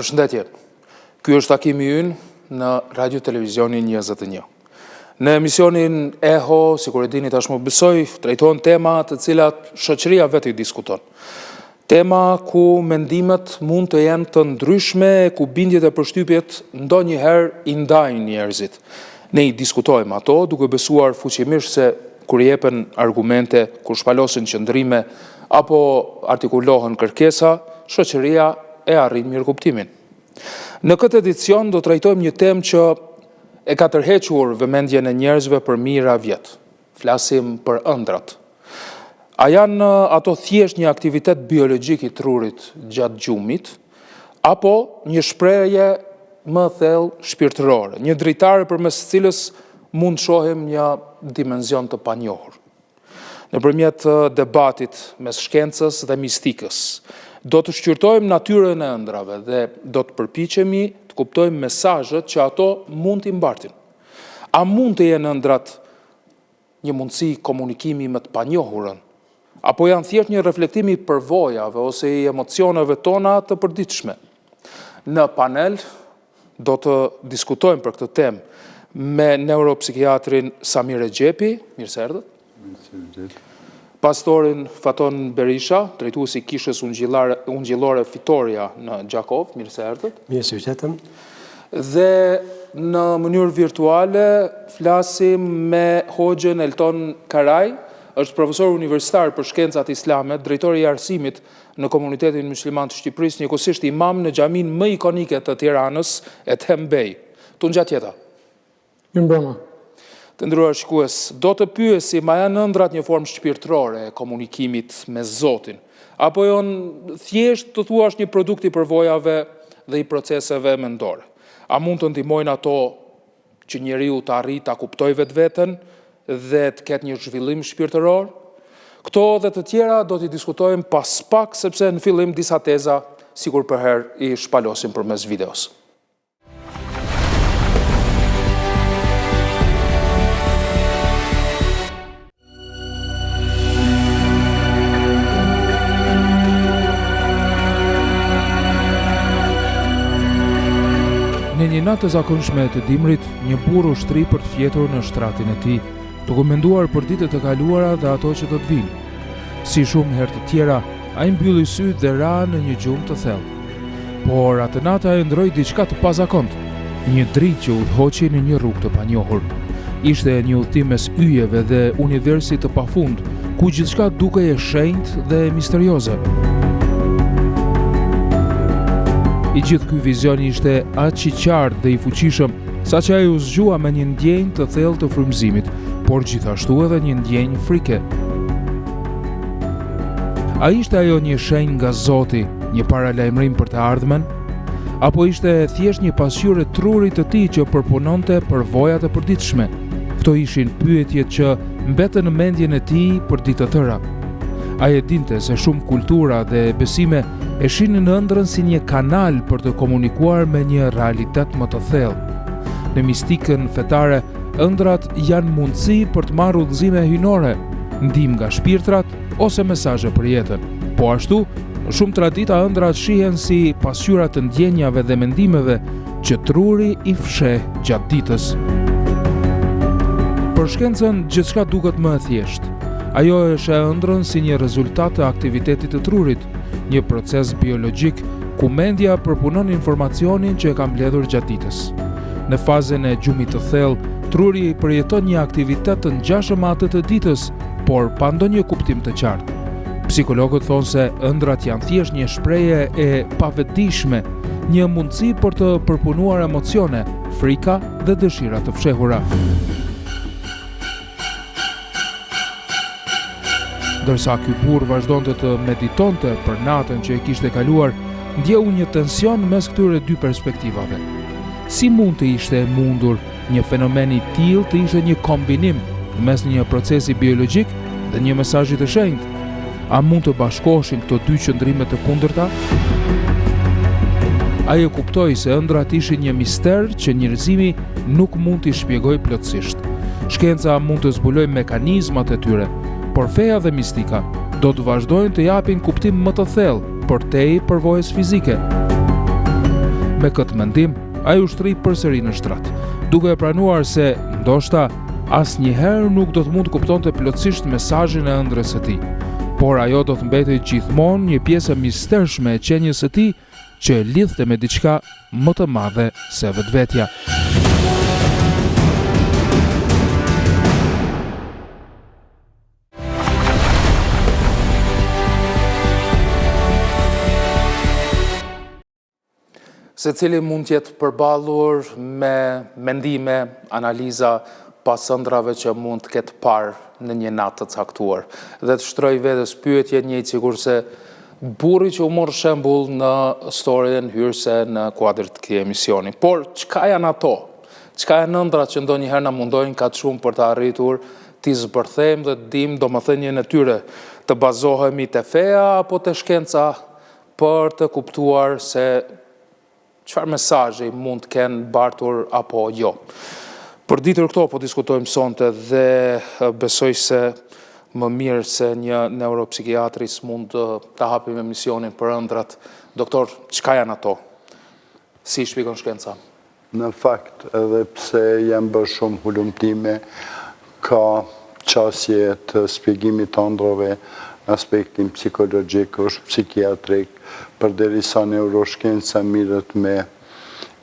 Përshëndetje. Ky është takimi ynë në Radio Televizionin 21. Në emisionin Eho, sikur e dini tashmë besoj, trajtohen tema të cilat shoqëria vetë i diskuton. Tema ku mendimet mund të jenë të ndryshme, ku bindjet e përshtypjet ndonjëherë i ndajnë njerëzit. Ne i diskutojmë ato duke besuar fuqimisht se kur jepen argumente, kur shpalosen qëndrime apo artikulohen kërkesa, shoqëria e arrin mirëkuptimin. Në këtë edicion do trajtojmë një temë që e ka tërhequr vëmendjen e njerëzve për mijëra vjet. Flasim për ëndrrat. A janë ato thjesht një aktivitet biologjik i trurit gjatë gjumit, apo një shprehje më e thellë shpirtërore, një dritare përmes së cilës mund të shohim një dimension të panjohur? Nëpërmjet debatit mes shkencës dhe mistikës, do të shqyrtojmë natyrën e ëndrrave dhe do të përpiqemi të kuptojmë mesazhet që ato mund t'i mbartin. A mund të jenë ëndrrat një mundësi komunikimi me të panjohurën? Apo janë thjesht një reflektim i përvojave ose i emocioneve tona të përditshme? Në panel do të diskutojmë për këtë temë me neuropsikiatrin Sami Rexhepi, mirë se erdhët. Pastorin Faton Berisha, drejtues i Kishës Ungjillore Fitorja në Gjakovë, mirë se erdhët. Mirë se ju gjetëm. Dhe në mënyrë virtuale flasim me Hoxhën Elton Karaj, është profesor universitar për shkencat islame, drejtor i arsimit në komunitetin musliman të Shqipërisë, njëkohësisht imam në xhaminë më ikonike të Tiranës, Ethem Bej. Tungjatjeta. Mirëmbrëma. Të nderuar shikues, do të pyesim a janë ëndrrat një formë shpirtërore e komunikimit me Zotin, apo janë thjesht të thuash një produkt i përvojave dhe i proceseve mendore? A mund të ndihmojnë ato që njeriu të arrijë ta kuptojë vetveten dhe të ketë një zhvillim shpirtëror? Këto dhe të tjera do t'i diskutojmë pas pak, sepse në fillim disa teza sikur përherë i shpalosim përmes videos. Në një natë të zakonshme të dimrit, një burrë u shtri për të fjetur në shtratin e tij, duke menduar për ditët e kaluara dhe ato që do të vijnë. Si shumë herë të tjera, ai mbylli sytë dhe ra në një gjumë të thellë. Por atë natë ai ëndërroi diçka të pazakontë, një dritë që e udhëhoqi në një rrugë të panjohur. Ishte një udhëtim mes yjeve dhe universit të pafund, ku gjithçka dukej e shenjtë dhe misterioze. I gjithë ky vizion ishte aq i qartë dhe i fuqishëm, saqë ai u zgjua me një ndjenjë të thellë të frymëzimit, por gjithashtu edhe një ndjenjë frike. A ishte ajo një shenjë nga Zoti, një paralajmërim për të ardhmen? Apo ishte thjesht një pasqyrë e trurit të tij që përpunonte përvojat e përditshme? Këto ishin pyetjet që mbetën në mendjen e tij për ditë të tëra. Ai e dinte se shumë kultura dhe besime e shihnin ëndrrën si një kanal për të komunikuar me një realitet më të thellë. Në mistikën fetare, ëndrrat janë mundësi për të marrë udhëzime hyjnore, ndihmë nga shpirtrat ose mesazhe për jetën. Po ashtu, në shumë tradita ëndrrat shihen si pasqyra të ndjenjave dhe mendimeve që truri i fsheh gjatë ditës. Për shkencën, gjithçka duket më e thjeshtë. Ajo e sheh ëndrrën si një rezultat të aktivitetit të trurit, një proces biologjik ku mendja përpunon informacionin që e ka mbledhur gjatë ditës. Në fazën e gjumit të thellë, truri përjeton një aktivitet të ngjashëm me atë të ditës, por pa ndonjë kuptim të qartë. Psikologët thonë se ëndrrat janë thjesht një shprehje e pavetëdijshme, një mundësi për të përpunuar emocione, frika dhe dëshira të fshehura. Ndërsa ky burrë vazhdonte të meditonte për natën që e kishte kaluar, ndjeu një tension mes këtyre dy perspektivave. Si mund të ishte e mundur një fenomen i tillë të ishte një kombinim mes një procesi biologjik dhe një mesazhi të shenjtë? A mund të bashkoheshin këto dy qëndrime të kundërta? Ai e kuptoi se ëndrrat ishin një mister që njerëzimi nuk mund t'i shpjegojë plotësisht. Shkenca mund të zbulojë mekanizmat e tyre, por feja dhe mistika do të vazhdojnë të japin kuptim më të thellë përtej përvojës fizike. Me këtë mendim, ai u shtri përsëri në shtrat, duke e pranuar se, ndoshta, asnjëherë nuk do të mund të kuptonte plotësisht mesazhin e ëndrrës së tij. Por ajo do të mbetej gjithmonë një pjesë e mistershme e qenies së tij që e lidhte me diçka më të madhe se vetvetja. Secili mund të jetë përballur me mendime, analiza pas ëndrrave që mund të ketë parë në një natë të caktuar dhe të shtrojë vetes pyetje njëjtë sikurse burri që u mor shembull në storjen hyrëse në kuadër të këtij emisioni. Por çka janë ato? Çka janë ëndrrat që ndonjëherë na mundojnë kaq shumë për të arritur t'i zbërthejmë dhe të dimë domethënien e tyre, të bazohemi te feja apo te shkenca për të kuptuar se çfarë mesazhi mund të kenë bartur apo jo. Për ditur këto po diskutojmë sonte dhe besoj se më mirë se një neuropsikiatri s'mund ta hapim emisionin për ëndrrat. Doktor, çka janë ato? Si i shpjegon shkenca? Në fakt, edhe pse janë bërë shumë hulumtime, ka qasje të spjegimit të ëndrrave në aspektin psikologjik ose psikiatrik, përderisa neuroshkenca mirret me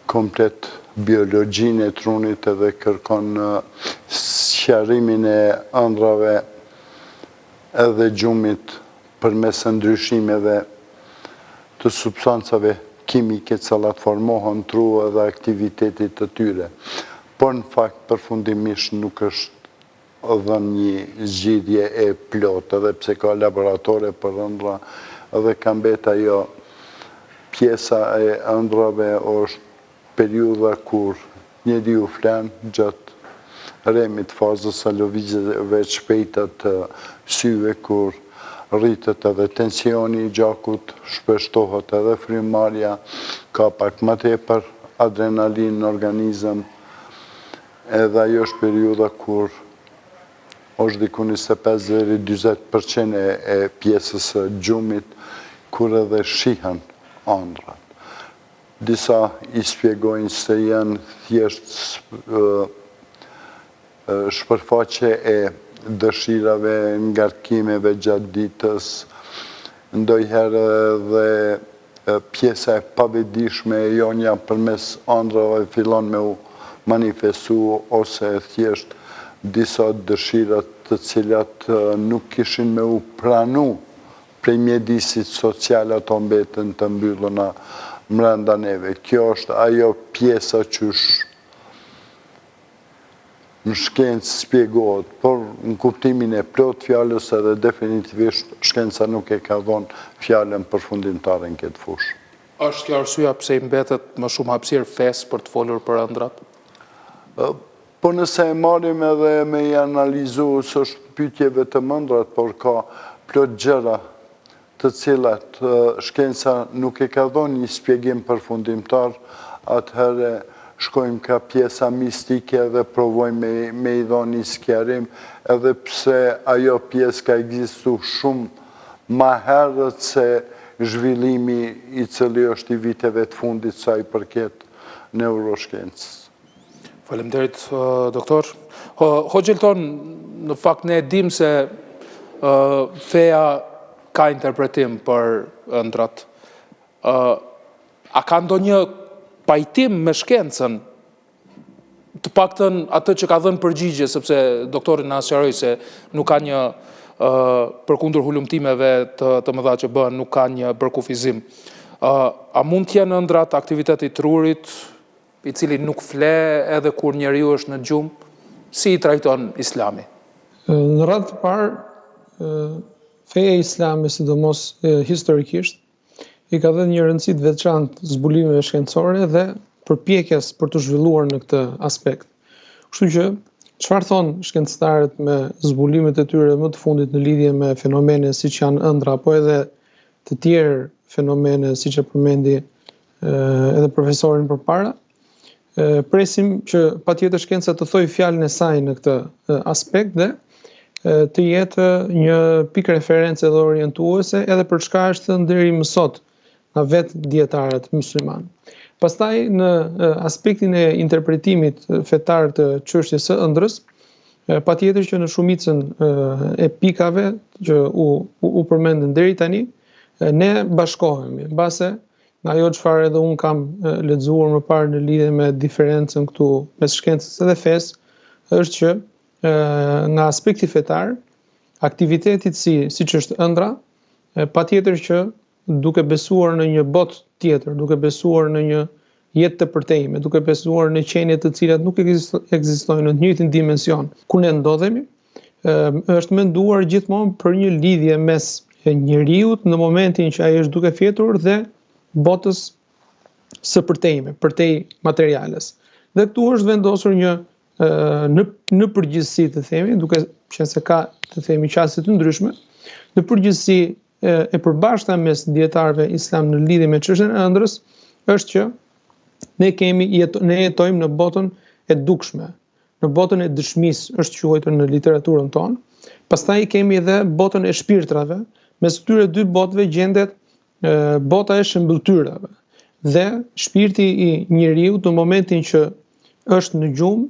komplet biologjinë e trunit edhe kërkon sqarimin e ëndrrave edhe gjumit përmes ndryshimeve të substancave kimike të cilat formohen në tru edhe aktivitetit të tyre. Por në fakt përfundimisht nuk është dhënë një zgjidhje e plotë edhe pse ka laboratore për ëndrra edhe ka mbet ajo pjesa e ëndrrave është Periudha kur njeriu flen gjatë REM-it, fazës së lëvizjeve të shpejta të syve kur rritet edhe tensioni i gjakut, shpeshtohet edhe frymëmarrja, ka pak më tepër adrenalinë në organizëm, edhe ajo është periudha kur është diku 25 deri 40 për qind e pjesës së gjumit kur edhe shihen ëndrrat. Disa i spjegojnë se janë thjesht shpërfaqje e dëshirave, ngarkimeve gjatë ditës, ndonjëherë edhe pjesa e pavetëdijshme e jonja përmes ëndrrave fillon me u manifestu ose thjesht disa dëshira të cilat nuk kishin me u pranu Prej mjedisit social ato mbeten të mbylluna mrenda neve. Kjo është ajo pjesa qysh në shkencë spjegohet, por në kuptimin e plotë fjalës edhe definitivisht shkenca nuk e ka dhonë fjalën përfundimtare në këtë fushë. Është kjo arsyeja pse i mbetet më shumë hapësirë fesë për të folur për ëndrrat? Po nëse e marrim edhe me i analizu, s'është pyetje vetëm ëndrrat, por ka plot gjëra të cilat shkenca nuk e ka dhonë një spjegim përfundimtar, atëherë shkojmë ka pjesa mistike dhe provojmë me i dhonë një sqarim, edhe pse ajo pjesë ka ekzistu shumë ma herët se zhvillimi i cili është i viteve të fundit sa i përket neuroshkencës. Faleminderit, doktor. Hoxhë Elton, në fakt ne e dimë se feja ka interpretim për ëndrrat. A ka ndonjë pajtim me shkencën? Të paktën atë që ka dhënë përgjigje, sepse doktori na sqaroi se nuk ka një përkundër hulumtimeve të, të mëdha që bëhen, nuk ka një përkufizim. A mund të jenë ëndrrat aktivitet i trurit, i cili nuk fle edhe kur njeriu është në gjumë, si i trajton Islami? Në radhë të parë, feja islame, sidomos historikisht, i ka dhënë një rëndësi të veçantë zbulimeve shkencore dhe përpjekjes për t'u zhvilluar në këtë aspekt. Kështu që, çfarë thonë shkencëtarët me zbulimet e tyre më të fundit në lidhje me fenomene siç janë ëndrra apo edhe të tjerë fenomene siç e përmendi edhe profesorin përpara. Presim që patjetër shkenca të thojë fjalën e saj në këtë aspekt dhe të jetë një pikë reference dhe orientuese edhe për çka është thënë deri më sot nga vetë dijetarët muslimanë. Pastaj në aspektin e interpretimit fetar të çështjes së ëndrrës, patjetër që në shumicën e pikave që u u, u përmendën deri tani, ne bashkohemi. Mbase nga ajo çfarë edhe unë kam lexuar më parë në lidhje me diferencën këtu mes shkencës edhe fesë, është që nga aspekti fetar, aktivitetit si siç është ëndrra, patjetër që duke besuar në një botë tjetër, duke besuar në një jetë të përtejme, duke besuar në qenie të cilat nuk ekzistojnë në të njëjtin dimension ku ne ndodhemi, është menduar gjithmonë për një lidhje mes njeriut në momentin që ai është duke fjetur dhe botës së përtejme, përtej materiales. Dhe këtu është vendosur një në në përgjithësi të themi, duke qenë se ka të themi qasje të ndryshme, në përgjithësi e, e përbashkëta mes dijetarëve islam në lidhje me çështjen e ëndrrës është që ne kemi jeto, ne jetojmë në botën e dukshme, në botën e dëshmisë është quajtur në literaturën tonë. Pastaj kemi edhe botën e shpirtrave, mes këtyre dy botëve gjendet bota e shëmbëlltyrave. Dhe shpirti i njeriut në momentin që është në gjumë,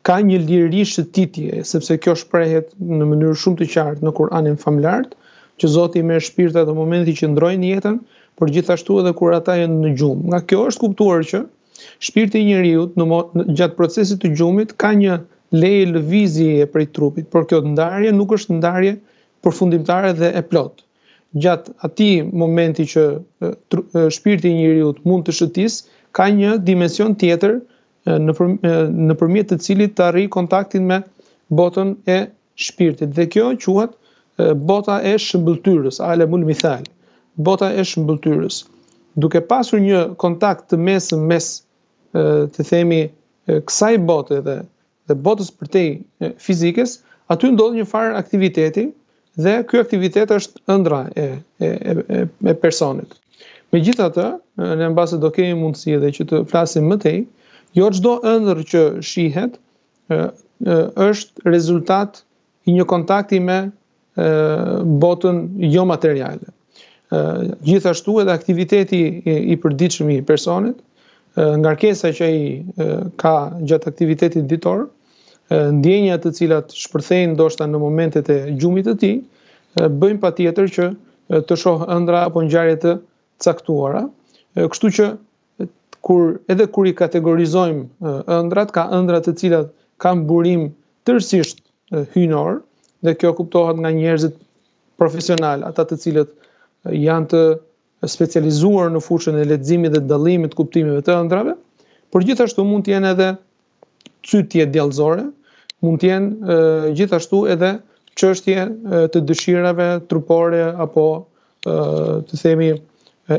ka një liri shëtitje, sepse kjo shprehet në mënyrë shumë të qartë në Kur'anin famëlartë, që Zoti i merr shpirtrat në momentin që ndërrojnë jetën, por gjithashtu edhe kur ata janë në gjumë. Nga kjo është kuptuar që shpirti i njeriut në, në gjatë procesit të gjumit ka një leje lëvizjeje prej trupit, por kjo ndarje nuk është ndarje përfundimtare dhe e plotë. Gjatë atij momenti që shpirti i njeriut mund të shëtisë, ka një dimension tjetër nëpër, nëpërmjet të cilit të arrijë kontaktin me botën e shpirtit. Dhe kjo quhet bota e shëmbëlltyrës, alemul mithal, bota e shëmbëlltyrës. Duke pasur një kontakt të mesëm mes të themi kësaj bote dhe dhe botës përtej fizikes, aty ndodh një farë aktiviteti dhe ky aktivitet është ëndrra e e e e personit. Megjithatë, ne mbase do kemi mundësi edhe që të flasim më tej, jo çdo ëndërr që shihet është rezultat i një kontakti me botën jo materiale. Gjithashtu edhe aktiviteti i përditshëm i personit, ngarkesa që ai ka gjatë aktivitetit ditor, ndjenjat të cilat shpërthejnë ndoshta në momentet e gjumit të tij, bëjnë patjetër që të shohë ëndrra apo ngjarje të caktuara. Kështu që kur edhe kur i kategorizojmë ëndrrat, ka ëndrra të cilat kanë burim tërësisht hyjnor dhe kjo kuptohet nga njerëzit profesional, ata të cilët janë të specializuar në fushën e leximit dhe dallimit të kuptimeve të ëndrrave, por gjithashtu mund të jenë edhe cytje djallëzore, mund të jenë gjithashtu edhe çështje të dëshirave trupore apo të themi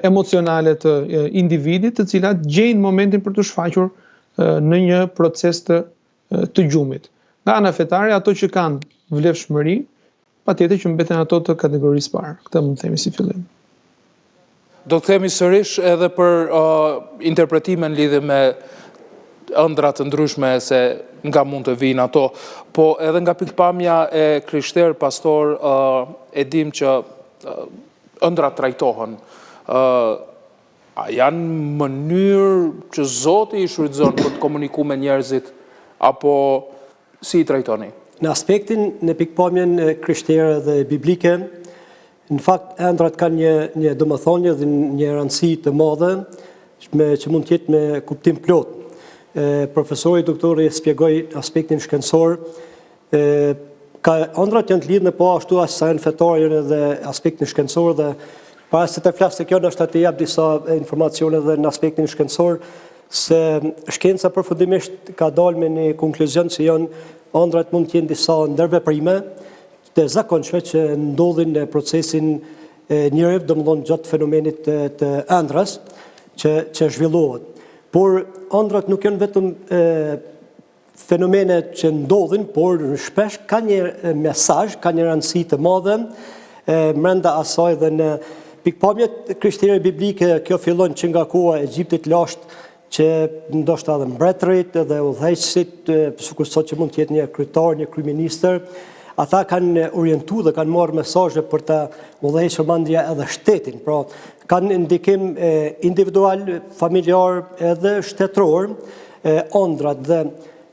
emocionale të individit, të cilat gjejnë momentin për t'u shfaqur në një proces të të gjumit. Nga ana fetare, ato që kanë vlefshmëri, patjetër që mbeten ato të kategorisë parë. Këtë mund të themi si fillim. Do të themi sërish edhe për uh, interpretime në lidhje me ëndrra të ndryshme se nga mund të vijnë ato, po edhe nga pikëpamja e krishterë pastor uh, e dim që uh, ëndrrat trajtohen. Uh, A janë mënyrë që Zoti i shfrytëzon për të komuniku me njerëzit apo si i trajtoni? Në aspektin, në pikëpamjen krishtere dhe biblike, në fakt ëndrrat kanë një një domethënie dhe një rëndësi të madhe me që mund të jetë me kuptim plot. E, profesori doktori shpjegoi aspektin shkencor E, ka ëndrrat janë të lidhur po ashtu aq sa janë fetare janë edhe aspektin shkencor dhe para se të flas te kjo ndoshta të jap disa informacione edhe në aspektin shkencor se shkenca përfundimisht ka dalë me një konkluzion se janë ëndrrat mund të jenë disa ndërveprime të zakonshme që ndodhin në procesin e njeriut, domethënë gjatë fenomenit të, të ëndrrës që që zhvillohet. Por ëndrrat nuk janë vetëm e, fenomene që ndodhin, por shpesh ka një mesazh, ka një rëndësi të madhe mrenda asaj dhe në pikëpamjet krishtere biblike, kjo fillon që nga koha e Egjiptit lashtë, që ndoshta edhe mbretërit edhe udhëheqësit, sikur sot që mund të jetë një kryetar, një kryeministër, Ata kanë orientu dhe kanë marrë mesazhe për të udhëhequr mandej edhe shtetin. Pra, kanë ndikim individual, familjar edhe shtetëror ëndrrat dhe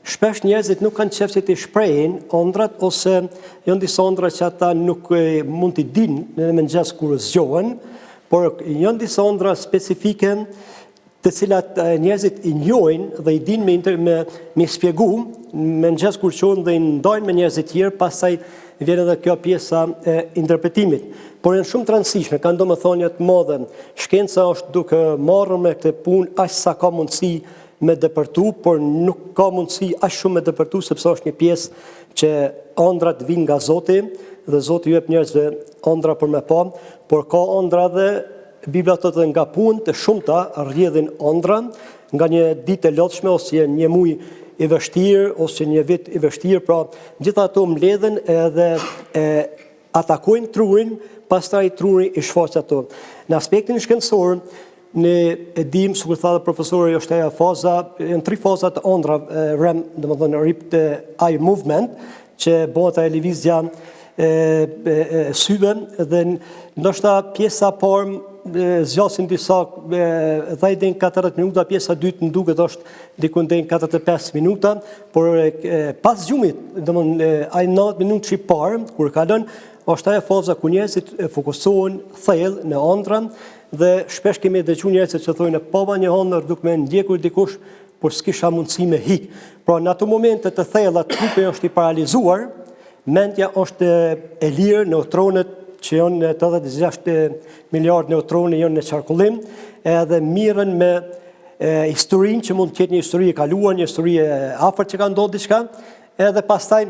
shpesh njerëzit nuk kanë qejf që t'i shprehin ëndrrat ose janë disa ëndrra që ata nuk mund t'i dinë në mëngjes kur zgjohen, por janë disa ëndrra specifike të cilat njerëzit i njohin dhe i dinë me inter, me me shpjegu në mëngjes kur çohen dhe i ndajnë me njerëzit tjerë, pastaj vjen edhe kjo pjesa e interpretimit. Por janë shumë të rëndësishme, kanë domethënie të madhe. Shkenca është duke marrë me këtë punë aq sa ka mundësi me depërtu, por nuk ka mundësi aq shumë me depërtu sepse është një pjesë që ëndrrat vijnë nga Zoti dhe Zoti ju jep njerëzve ëndrra për me pa, por ka ëndrra dhe Bibla thotë edhe nga punët e shumta rrjedhin ëndrra, nga një ditë e lodhshme ose një muaj i vështirë ose një vit i vështirë, pra gjitha ato mbledhen edhe e atakojnë trurin, pastaj truri i shfaq ato. Në aspektin shkencor, ne e dimë, sikur tha dhe profesori, është ajo faza, janë tri faza të ëndrrave, REM, domethënë Rapid Eye Movement, që bëhet ajo lëvizja e, e, e syve dhe ndoshta pjesa e parë zgjasin disa 10 deri në 40 minuta, pjesa e dytë më duket është diku deri në 45 minuta, por e, pas gjumit, domethënë ai 90 minutë i parë kur kalon, është ajo faza ku njerëzit fokusohen thellë në ëndrra dhe shpesh kemi dëgjuar njerëz që thonë pava një ëndërr duke më ndjekur dikush por s'kisha mundësi me hik. Pra në ato momente të thella trupi është i paralizuar, mendja është e lirë, neutronet që janë 86 miliard neutrone janë në qarkullim, edhe mirren me historinë që mund të jetë një histori e kaluar, një histori e afërt që ka ndodhur diçka, edhe pastaj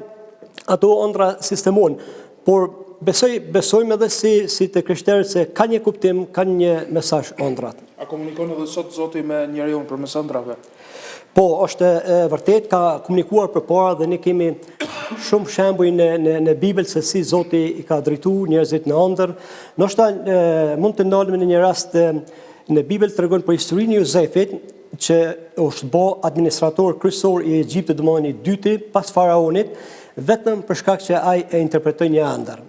ato ëndrra sistemohen. Por besoj besojmë edhe si si të krishterë se ka një kuptim, ka një mesazh ëndrrat. A komunikon edhe sot Zoti me njeriun përmes ëndrrave? Po, është e vërtetë, ka komunikuar përpara dhe ne kemi shumë shembuj në në në Bibël se si Zoti i ka drejtuar njerëzit në ëndërr. Ndoshta mund të ndalemi në një rast në Bibël tregon për historinë e Jozefit, që është bo administrator kryesor i Egjiptit, domethënë i dyti pas faraonit, vetëm për shkak që ai e interpretoi një ëndërr.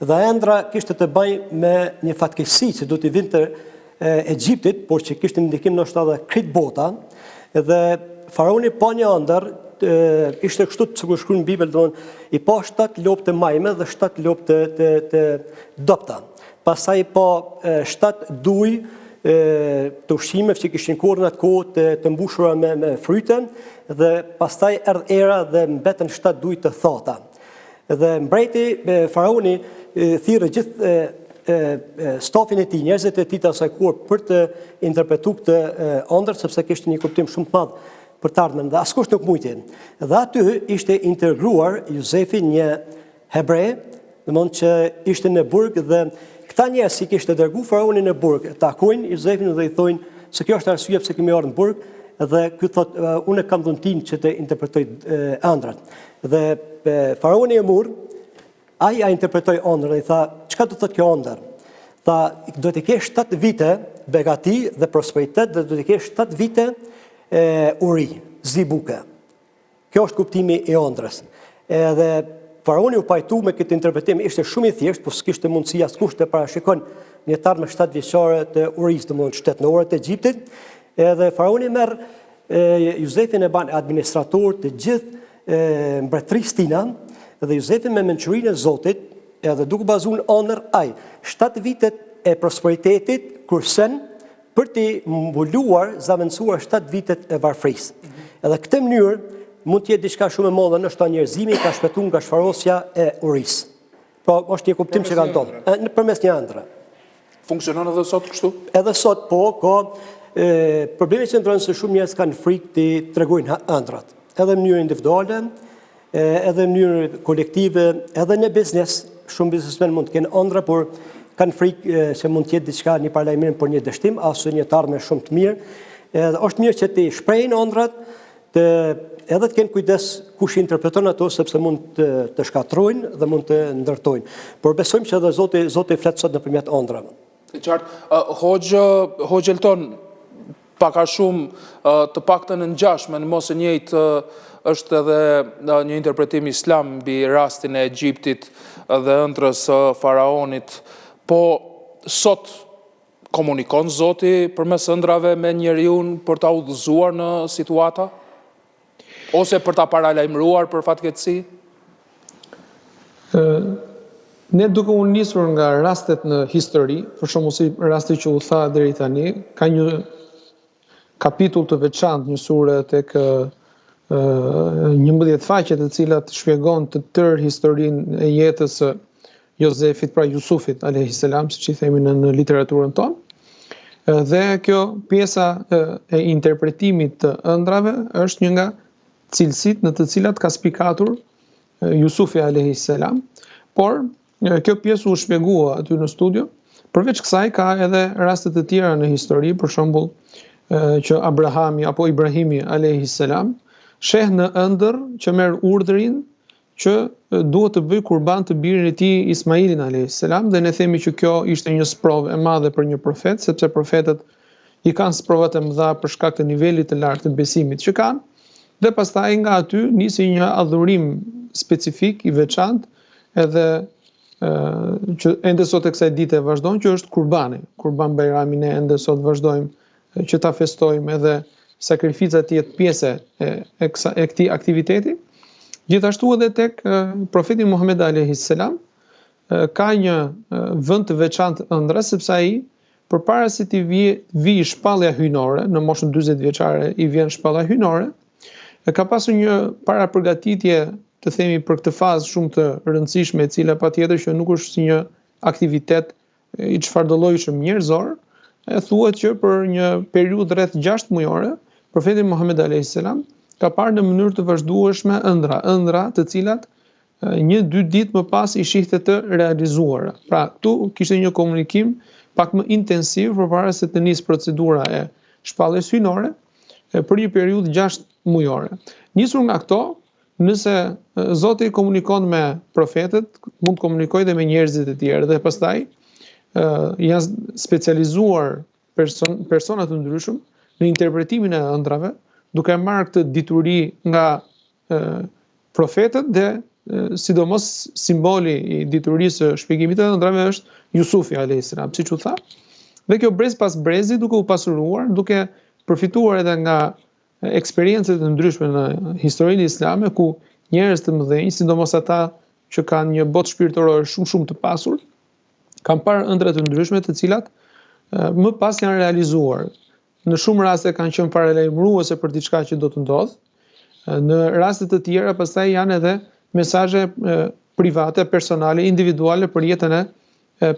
Dhe ëndrra kishte të bëjë me një fatkeqësi që do t'i vinte Egjiptit, por që kishte ndikim ndoshta edhe krejt bota. Dhe faraoni pa një ëndërr, ishte kështu sikur shkruan në Bibël, domethënë i pa shtatë lopë të majme dhe shtatë lopë të të të dobta. Pastaj pa shtatë duj të ushqimeve që kishin korrë në atë kohë të, të mbushura me, me fryte dhe pastaj erdh era dhe mbetën shtatë duj të thata. Dhe mbreti, faraoni, thirri gjithë stafin e tij, njerëzit e tij të asaj kohe për të interpretu këtë ëndërr, sepse kishte një kuptim shumë të madh për të ardhmen dhe askush nuk mujti. Dhe aty ishte integruar Jozefi një Hebre, domethënë që ishte në burg dhe këta njerëz që kishte dërgu faraoni në burg, takojnë Jozefin dhe i thonë se kjo është arsyeja pse kemi ardhur në burg dhe ky thotë unë kam dhuntinë që të interpretoj ëndrrat. Dhe faraoni e mur, ai ia interpretoi ëndrrën dhe i tha, çka do të thotë kjo ëndërr? Tha, do të kesh 7 vite begati dhe prosperitet dhe do të kesh 7 vite e, uri, zi buke. Kjo është kuptimi i ëndrrës. Edhe faraoni u pajtu me këtë interpretim, ishte shumë i thjeshtë, po s'kishte mundësi askush të parashikon një të ardhme 7 vjeçare të urisë, domethënë shtetërore të Egjiptit. Edhe faraoni merr Jozefin e ban administrator të gjithë mbretërisë tina dhe Jozefi me mençurinë e Zotit, edhe duke bazu në ëndërr ai, 7 vitet e prosperitetit kursen për t'i mbuluar, zavendësuar 7 vitet e varfërisë. Edhe këtë mënyrë mund të jetë diçka shumë e madhe, ndoshta njerëzimi ka shpëtuar nga shfarosja e urisë. Pra, është një kuptim që ka ndodhur, përmes një ëndrre. Funksionon edhe sot kështu? Edhe sot po, ka e, problemi qëndron se shumë njerëz kanë frikë t'i tregojnë ëndrrat. Edhe në mënyrë individuale, edhe në mënyrë kolektive, edhe në biznes, shumë biznesmen mund të kenë ëndrra, por kanë frikë se mund të jetë diçka një paralajmërim për një dështim ose një të ardhme shumë të mirë. Edhe është mirë që t'i shprehin ëndrrat, të edhe të kenë kujdes kush i interpreton ato sepse mund të, të shkatërrojnë dhe mund të ndërtojnë. Por besojmë që edhe Zoti Zoti flet sot nëpërmjet ëndrrave. E qartë. Hoxhë Hoxhë Elton, pak a shumë të paktën e ngjashme, në mos e njëjtë. Është edhe një interpretim islam mbi rastin e Egjiptit dhe ëndrrës së faraonit. Po sot komunikon Zoti përmes ëndrrave me njeriun për ta udhëzuar në situata? Ose për ta paralajmëruar për fatkeqësi? Ne duke u nisur nga rastet në histori, për shembull si rasti që u tha deri tani, ka një kapitull të veçantë, një sure tek 11 faqe të cilat shpjegon të tërë historinë e jetës së Jozefit, pra Jusufit alayhis salam, siç i themi në, në literaturën tonë. Dhe kjo pjesa e interpretimit të ëndrrave është një nga cilësitë në të cilat ka spikatur Jusufi alayhis salam, por Kjo pjesë u shpjegua aty në studio. Përveç kësaj ka edhe raste të tjera në histori, për shembull që Abrahami apo Ibrahimi alayhi salam sheh në ëndërr që merr urdhrin që duhet të bëjë kurban të birin e tij Ismailin alayhi salam dhe ne themi që kjo ishte një sprovë e madhe për një profet sepse profetët i kanë sprovat e mëdha për shkak të nivelit të lartë të besimit që kanë dhe pastaj nga aty nisi një adhurim specifik i veçantë edhe që ende sot e kësaj dite vazhdon që është kurbani. Kurban Bajrami ne ende sot vazhdojmë që ta festojmë edhe sakrifica të jetë pjesë e e, kësa, e këtij aktiviteti. Gjithashtu edhe tek profeti Muhammed alayhis salam ka një vend të veçantë ëndrra sepse ai përpara se t'i vijë vijë shpallja hyjnore, në moshën 40 vjeçare i vjen shpallja hyjnore, e ka pasur një parapërgatitje të themi për këtë fazë shumë të rëndësishme e cila patjetër që nuk është si një aktivitet i çfarëdollojshëm njerëzor, e thuhet që për një periudhë rreth 6 mujore, profeti Muhammed alayhis salam ka parë në mënyrë të vazhdueshme ëndrra, ëndrra të cilat një dy ditë më pas i shihte të realizuara. Pra, këtu kishte një komunikim pak më intensiv përpara se të nisë procedura e shpalljes hyjnore për një periudhë 6 mujore. Nisur nga këto, nëse Zoti komunikon me profetët, mund të komunikojë dhe me njerëzit e tjerë dhe pastaj janë specializuar person, persona të ndryshëm në interpretimin e ëndrrave, duke marrë këtë dituri nga profetët dhe sidomos simboli i diturisë së shpjegimit të ëndrrave është Jusufi alayhis salam, siç u tha. Dhe kjo brez pas brezi duke u pasuruar, duke përfituar edhe nga eksperiencat e ndryshme në historinë islame ku njerëz të mëdhenj, sidomos ata që kanë një botë shpirtërore shumë shumë të pasur, kanë parë ëndrra të ndryshme të cilat më pas janë realizuar. Në shumë raste kanë qenë paralajmëruese për diçka që do të ndodhë. Në raste të tjera pastaj janë edhe mesazhe private, personale, individuale për jetën e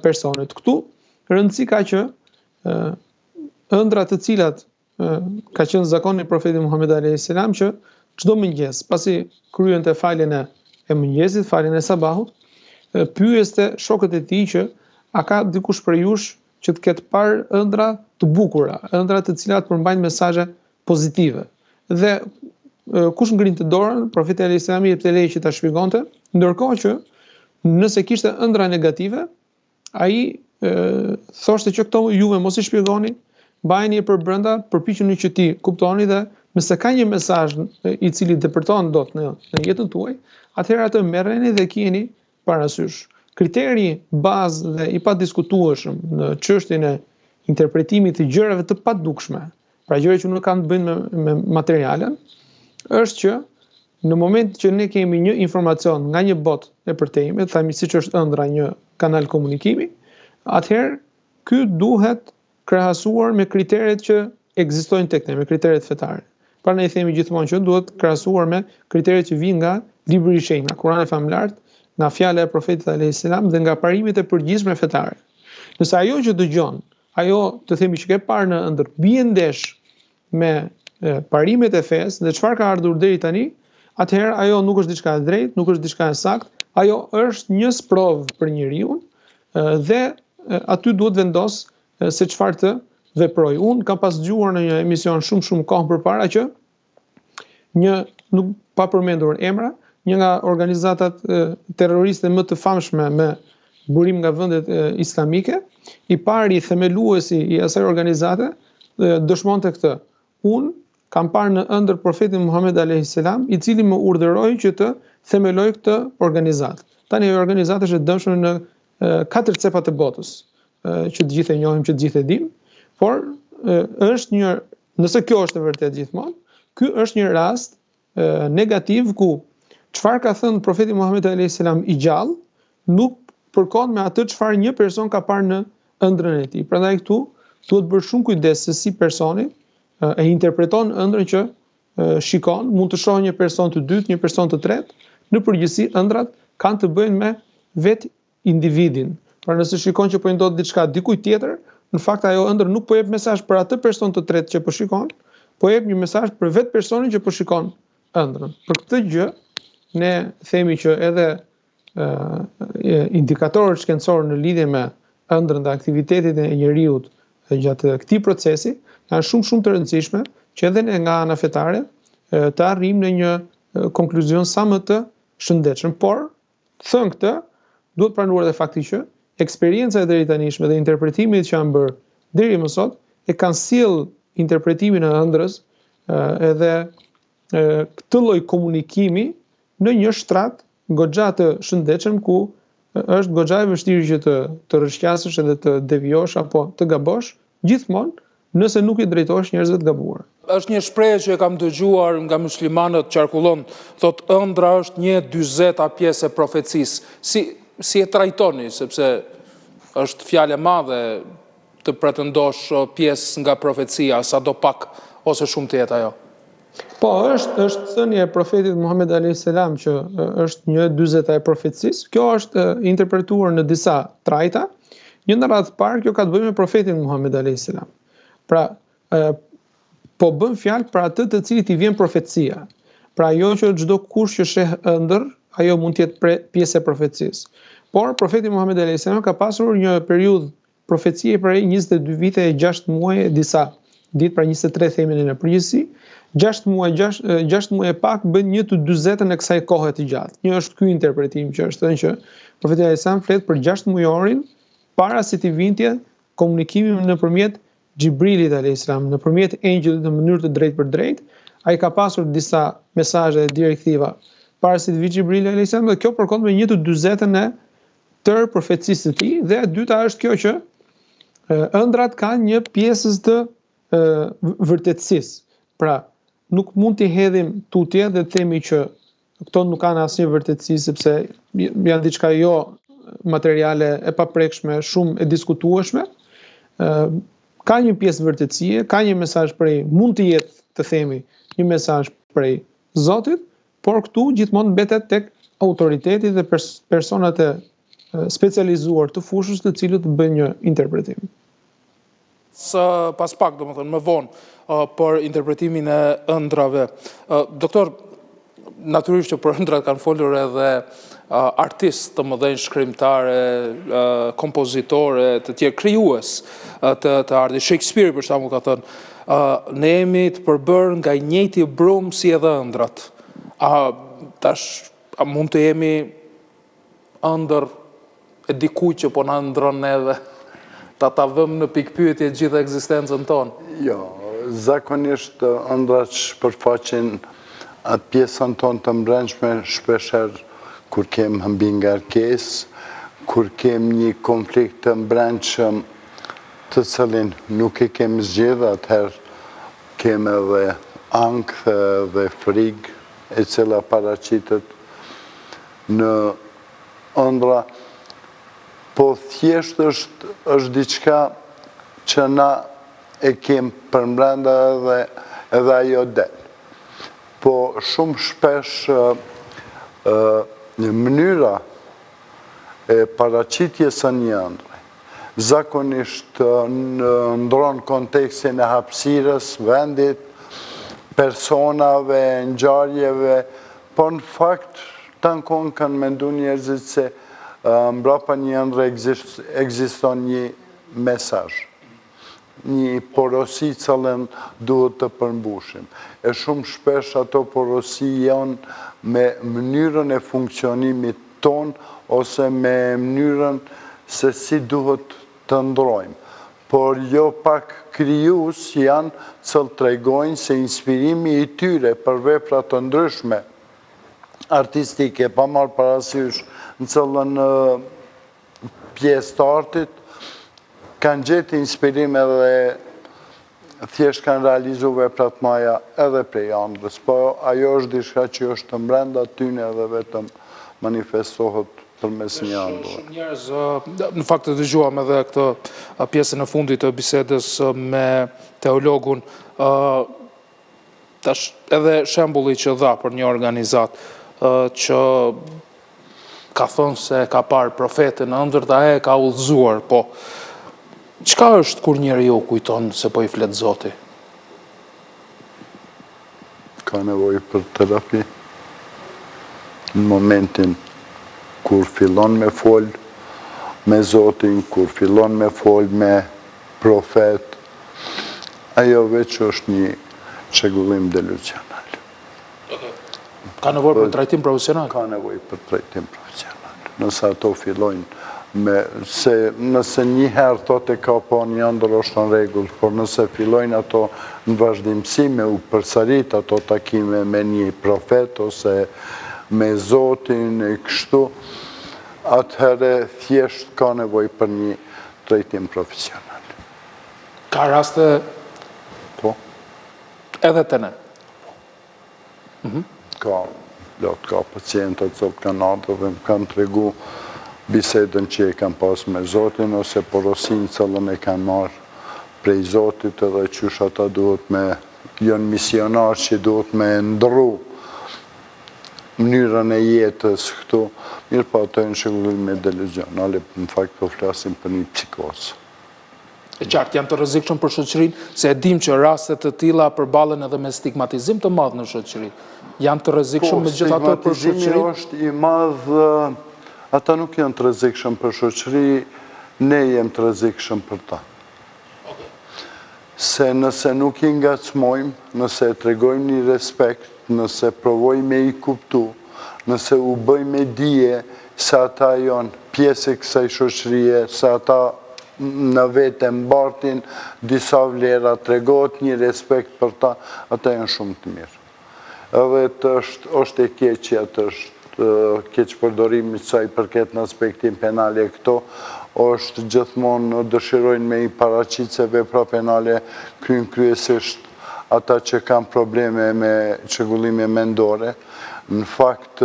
personit. Këtu rëndësi ka që ëndrra të cilat ka qenë zakon i profetit Muhammed alayhis salam që çdo mëngjes, pasi kryente faljen e e mëngjesit, faljen e sabahut, pyeste shokët e tij që a ka dikush prej jush që të ketë parë ëndrra të bukura, ëndrra të cilat përmbajnë mesazhe pozitive. Dhe kush ngrinte dorën, profeti alayhis salam i jepte leje që ta shpjegonte, ndërkohë që nëse kishte ëndrra negative, ai thoshte që këto juve mos i shpjegoni, mbajini përbrenda, përpiquni që t'i kuptoni dhe nëse ka një mesazh i cili depërton dot në në jetën tuaj, atëherë atë merreni dhe kijeni parasysh. Kriteri bazë dhe i padiskutueshëm në çështjen e interpretimit të gjërave të padukshme, pra gjëra që nuk kanë të bëjnë me, me materialen, është që në moment që ne kemi një informacion nga një botë e përtejme, themi siç është ëndrra një kanal komunikimi, atëherë ky duhet krahasuar me kriteret që ekzistojnë tek ne, me kriteret fetare. Pra ne i themi gjithmonë që duhet krahasuar me kriteret që vijnë nga libri i shenjtë, nga Kurani famëlartë, nga fjala e profetit alayhis salam dhe nga parimet e përgjithshme fetare. Nëse ajo që dëgjon, ajo të themi që ke parë në ëndërr, bie ndesh me parimet e fesë dhe çfarë ka ardhur deri tani, atëherë ajo nuk është diçka e drejtë, nuk është diçka e saktë, ajo është një sprovë për njeriun dhe aty duhet vendos se çfarë të veprojë. Unë kam pas dëgjuar në një emision shumë shumë kohë përpara që një nuk pa përmendur emra, një nga organizatat terroriste më të famshme me burim nga vendet islamike, i pari themeluesi i asaj organizate dëshmonte këtë. Unë Kam parë në ëndërr profetin Muhammed alejhi selam, i cili më urdhëroi që të themeloj këtë organizatë. Tani ajo organizatë është e dëmshme në katër cepat e botës, që të gjithë e njohim, që të gjithë e dimë, por është një, nëse kjo është e vërtetë gjithmonë, ky është një rast negativ ku çfarë ka thënë profeti Muhammed alayhis salam i gjallë nuk përkon me atë çfarë një person ka parë në ëndrrën e tij. Prandaj këtu duhet bërë shumë kujdes se si personi e interpreton ëndrrën që shikon, mund të shohë një person të dytë, një person të tretë, në përgjithësi ëndrrat kanë të bëjnë me vetë individin. Pra nëse shikon që po i ndodh diçka dikujt tjetër, në fakt ajo ëndërr nuk po jep mesazh për atë person të tretë që po shikon, po jep një mesazh për vetë personin që po shikon ëndrrën. Për këtë gjë ne themi që edhe ë indikatorët shkencorë në lidhje me ëndrrën dhe aktivitetin e njeriut gjatë këtij procesi janë shumë shumë të rëndësishme që edhe ne nga ana fetare të arrijmë në një konkluzion sa më të shëndetshëm, por Thënë këtë, duhet pranuar edhe fakti që eksperienca e deritanishme dhe interpretimet që janë bërë deri më sot e kanë sjellë interpretimin e ëndrrës edhe këtë lloj komunikimi në një shtrat goxha të shëndetshëm ku është goxha e vështirë që të të rrëshqasësh edhe të devijosh apo të gabosh gjithmonë nëse nuk i drejtohesh njerëzve të gabuar. Është një shprehje që e kam dëgjuar nga muslimanët qarkullon, thotë ëndrra është një dyzeta pjesë e profecisë. Si si e trajtoni, sepse është fjalë e madhe të pretendosh pjesë nga profecia, sado pak ose shumë të jetë ajo. Po, është është thënie e profetit Muhammed alayhis salam që është një dyzeta e profecisë. Kjo është interpretuar në disa trajta. Një në radhë të parë kjo ka të bëjë me profetin Muhammed alayhis salam. Pra, ë po bën fjalë për atë të cilit i vjen profecia. Pra jo që çdo kush që sheh ëndërr, ajo mund të jetë pre, pjesë e profecisë. Por profeti Muhammed alayhis salam ka pasur një periudhë Profecie prej 22 vite e 6 muaj e disa ditë, pra 23 themi ne në përgjithësi, 6 muaj, 6, 6 muaj e pak bën një të dyzetën e kësaj kohe të gjatë. Një është ky interpretim që është thënë që profeti alayhis salam flet për 6 mujorin para se t'i vinte komunikimi nëpërmjet Xhibrilit alayhis salam, nëpërmjet engjëllit në mënyrë të drejtpërdrejtë, ai ka pasur disa mesazhe dhe direktiva para se të vijë Xhibrili alayhis salam dhe kjo përkon me një të dyzetën e tërë profecisë së tij dhe e dyta është kjo që ëndrrat kanë një pjesëz të vërtetësisë. Pra, nuk mund t'i hedhim tutje dhe të themi që këto nuk kanë asnjë vërtetësi sepse janë diçka jo materiale e paprekshme, shumë e diskutueshme. Ë ka një pjesë vërtetësie, ka një mesazh prej mund të jetë, të themi, një mesazh prej Zotit, Por këtu gjithmonë mbetet tek autoriteti dhe pers personat e specializuar të fushës të cilët bëjnë një interpretim. Së pas pak, domethënë, më vonë, për interpretimin e ëndrrave. Doktor, natyrisht që për ëndrrat kanë folur edhe artistë të mëdhenj, shkrimtarë, kompozitorë, të tjerë krijues të, të artit. Shakespeare për shembull ka thënë, ne jemi të përbërë nga i njëjti brumë si edhe ëndrrat. A tash a mund të jemi ëndërr e dikujt që po na ëndërron neve ta ta vëmë në pikëpyetje gjithë ekzistencën tonë? Jo, zakonisht ëndrrat shpërfaqin atë pjesën tonë të mbrendshme shpeshherë kur kem mbingarkesë, kur kem një konflikt të mbrendshëm të cilin nuk e kem zgjidhë, atëherë kem edhe ankth dhe frigë e cila paraqitet në ëndrra, po thjesht është është diçka që na e kem përmbrenda edhe edhe ajo del. Po shumë shpesh mënyra e paraqitjes së një ëndrre, zakonisht ndron kontekstin e hapësirës, vendit, personave, ngjarjeve, por në fakt tanë kohën kanë mendu njerëzit se mbrapa një ëndrre ekziston një mesazh, një porosi cilën duhet të përmbushim. E shumë shpesh ato porosi janë me mënyrën e funksionimit tonë ose me mënyrën se si duhet të ëndërrojmë. Por jo pak krijues janë cilët tregojnë se inspirimi i tyre për vepra të ndryshme artistike, pa marrë parasysh në cilën pjesë të artit, kanë gjetë inspirim edhe thjesht kanë realizu vepra të mdhaja edhe prej andrrës, po ajo është diçka që është mbrenda tyne edhe vetëm manifestohet përmes një andrre. Shumë njerëz, në fakt e dëgjuam edhe këtë pjesën e fundit të bisedës me teologun, tash edhe shembulli që dha për një organizatë që ka thënë se ka parë profetin në ëndërr dhe e ka udhëzuar, po çka është kur njeriu kujton se po i flet Zoti? Ka nevojë për terapi. Në momentin kur fillon me fol me Zotin, kur fillon me fol me profet, ajo veç është një çrregullim deluzional. Ka nevojë për trajtim profesional? Ka nevojë për trajtim profesional. Nëse ato fillojnë me, se nëse një herë thotë e ka pa një ëndërr është në rregull, por nëse fillojnë ato në vazhdimësi me u përsërit ato takime me një profet ose me Zotin e kështu, atëherë thjesht ka nevojë për një trajtim profesional. Ka raste? Po. Edhe te ne? Mhm. Ka, plot ka pacientë të cilët kanë ardhur dhe më kanë tregu bisedën që e kanë pas me Zotin ose porosinë cilën e kanë marrë prej Zotit edhe qysh ata duhet me janë misionarë që duhet me ndrru mënyrën e jetës këtu, mirëpo ato janë çrregullime deluzionale, në fakt po flasim për një psikozë. E qartë, janë të rrezikshëm për shoqërinë, se e dimë që raste të tilla përballen edhe me stigmatizim të madh në shoqëri. Janë të rrezikshëm po, megjithatë për shoqërinë? Stigmatizimi është i madh, ata nuk janë të rrezikshëm për shoqëri, ne jem të rrezikshëm për ta. Se nëse nuk i ngacmojmë, nëse e tregojmë një respekt, nëse provojmë me i kuptu, nëse u bëjmë me dije se ata janë pjesë e kësaj shoqërie, se ata në vete mbartin disa vlera, tregohet një respekt për ta, ata janë shumë të mirë. Edhe të është, është e keqja, të është keqpërdorimi sa i përket në aspektin penal e këto, është gjithmonë dëshirojnë me i paraqit se vepra penale kryjnë kryesisht ata që kanë probleme me çrregullime mendore. Në fakt,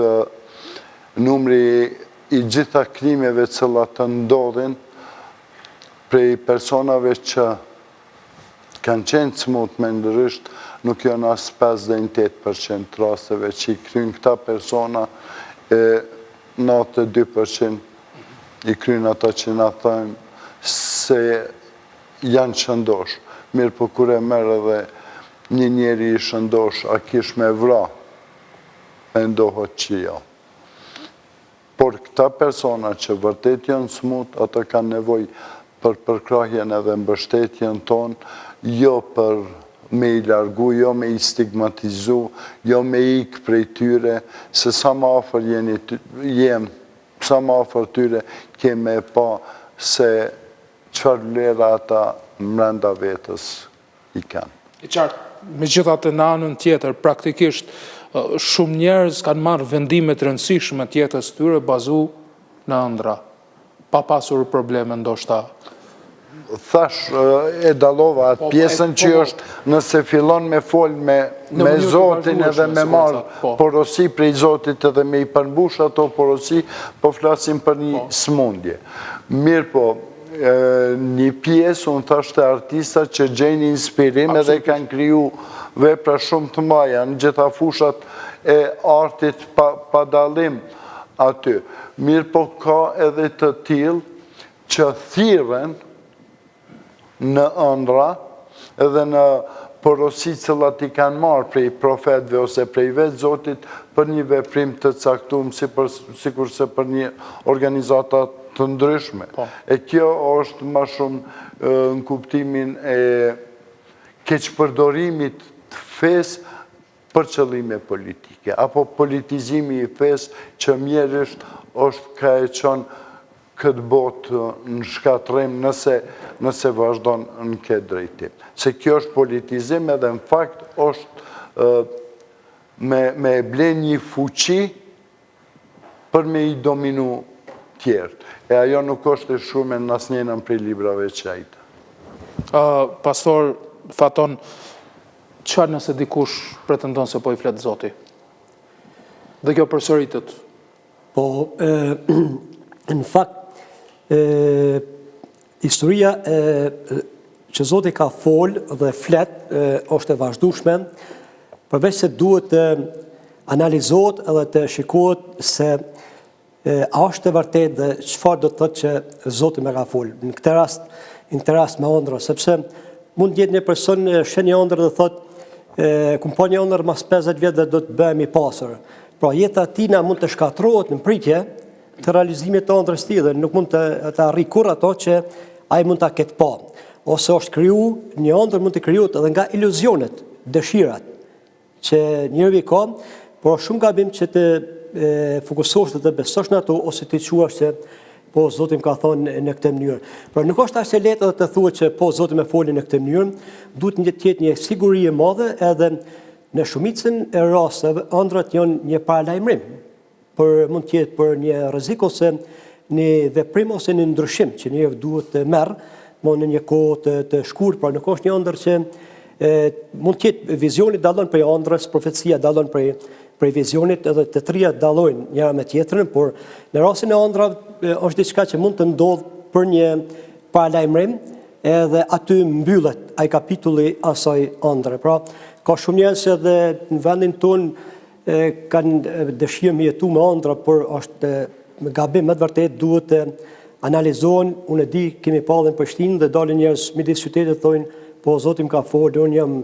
numri i gjitha krimeve të cilat ndodhin prej personave që kanë qenë të smutë mendërisht, nuk janë as 5 deri në 8% të rasteve që i kryjnë këta persona e 92% i kryjnë ata që na thojmë se janë shëndosh. Mirëpo kur e merr edhe një njeri i shëndosh, a kish me vra, mendohet që jo. Por këta persona që vërtet janë smut, ata kanë nevojë për përkrahjen edhe mbështetjen tonë, jo për me i largu, jo me i stigmatizu, jo me ikë prej tyre, se sa më afër jeni, jem, sa më afër tyre, ke me pa se çfarë vlera ata mrenda vetës i kanë. E qartë, megjithatë në anën tjetër, praktikisht, shumë njerëz kanë marrë vendime të rëndësishme të jetës tyre bazu në ëndrra, pa pasur probleme ndoshta. Thash, e dallova atë po, pjesën që po, po. është nëse fillon me fol me, me Zotin edhe me marrë porosi prej Zotit edhe me i përmbush ato porosi, po flasim për një smundje. Mirëpo, një pjesë, unë thash te artista që gjejnë inspirim edhe kanë kriju vepra shumë të mdhaja në gjitha fushat e artit pa, pa dallim aty. Mirëpo ka edhe të tillë që thirren në ëndrra edhe në porosi të cilat i kanë marrë prej profetëve ose prej vetë Zotit për një veprim të caktum sikurse për një organizata të ndryshme. Po. E kjo është ma shumë në kuptimin e keqpërdorimit të fesë për qëllime politike, apo politizimi i fesë që mjerisht është ka e çon. këtë botë në shkatërrim nëse nëse vazhdon në këtë drejtim. Se kjo është politizim edhe në fakt është me me e ble një fuqi për me i dominu tjerët. E ajo nuk është e shkrume në asnjënën prej librave të shenjtë. Pastor Faton, çfarë nëse dikush pretendon se po i flet Zoti? Dhe kjo përsëritet. Po, në fakt, historia e, që Zoti ka fol dhe flet është e vazhdueshme, përveç se duhet të analizohet edhe të shikohet se a është e vërtetë dhe çfarë do të thotë që Zoti më ka fol. Në këtë rast, në këtë rast me ëndrra, sepse mund të jetë një person sheh një ëndërr dhe thotë kum pa një ëndërr mas 50 vjet dhe do të bëhem i pasur. Pra jeta e tina mund të shkatërrohet në pritje të realizimit të ëndrrës tij dhe nuk mund të të arrijë kurrë ato që ai mund ta ketë pa. Ose është kriju, një ëndërr mund të krijohet edhe nga iluzionet, dëshirat që njeriu i ka, por është shumë gabim që të fokusohesh dhe të besosh në ato ose t'i quash se po Zoti më ka thonë në këtë mënyrë. Pra nuk është aq e lehtë edhe të thuhet që po Zoti më foli në këtë mënyrë, duhet të jetë një siguri e madhe edhe Në shumicën e rasteve, ëndrrat janë një paralajmërim, për mund të jetë për një rrezik ose një veprim ose një ndryshim që njeriu duhet të merr, më në një kohë të, të shkurt, pra nuk është një ëndërr që e, mund të jetë vizioni dallon prej ëndrrës, profecia dallon prej prej vizionit edhe të tria dallojnë njëra me tjetrën, por në rastin e ëndrrave është diçka që mund të ndodhë për një paralajmërim, edhe aty mbyllet ai kapitulli asaj ëndrre. Pra, ka shumë njerëz që edhe në vendin tonë kanë dëshirë me jetu me ëndrra, por është gabim me të vërtetë duhet të analizohen. Unë e di, kemi pa edhe në Prishtinë dhe dalin njerëz midis qytetit thonë, po Zoti më ka folë, unë jam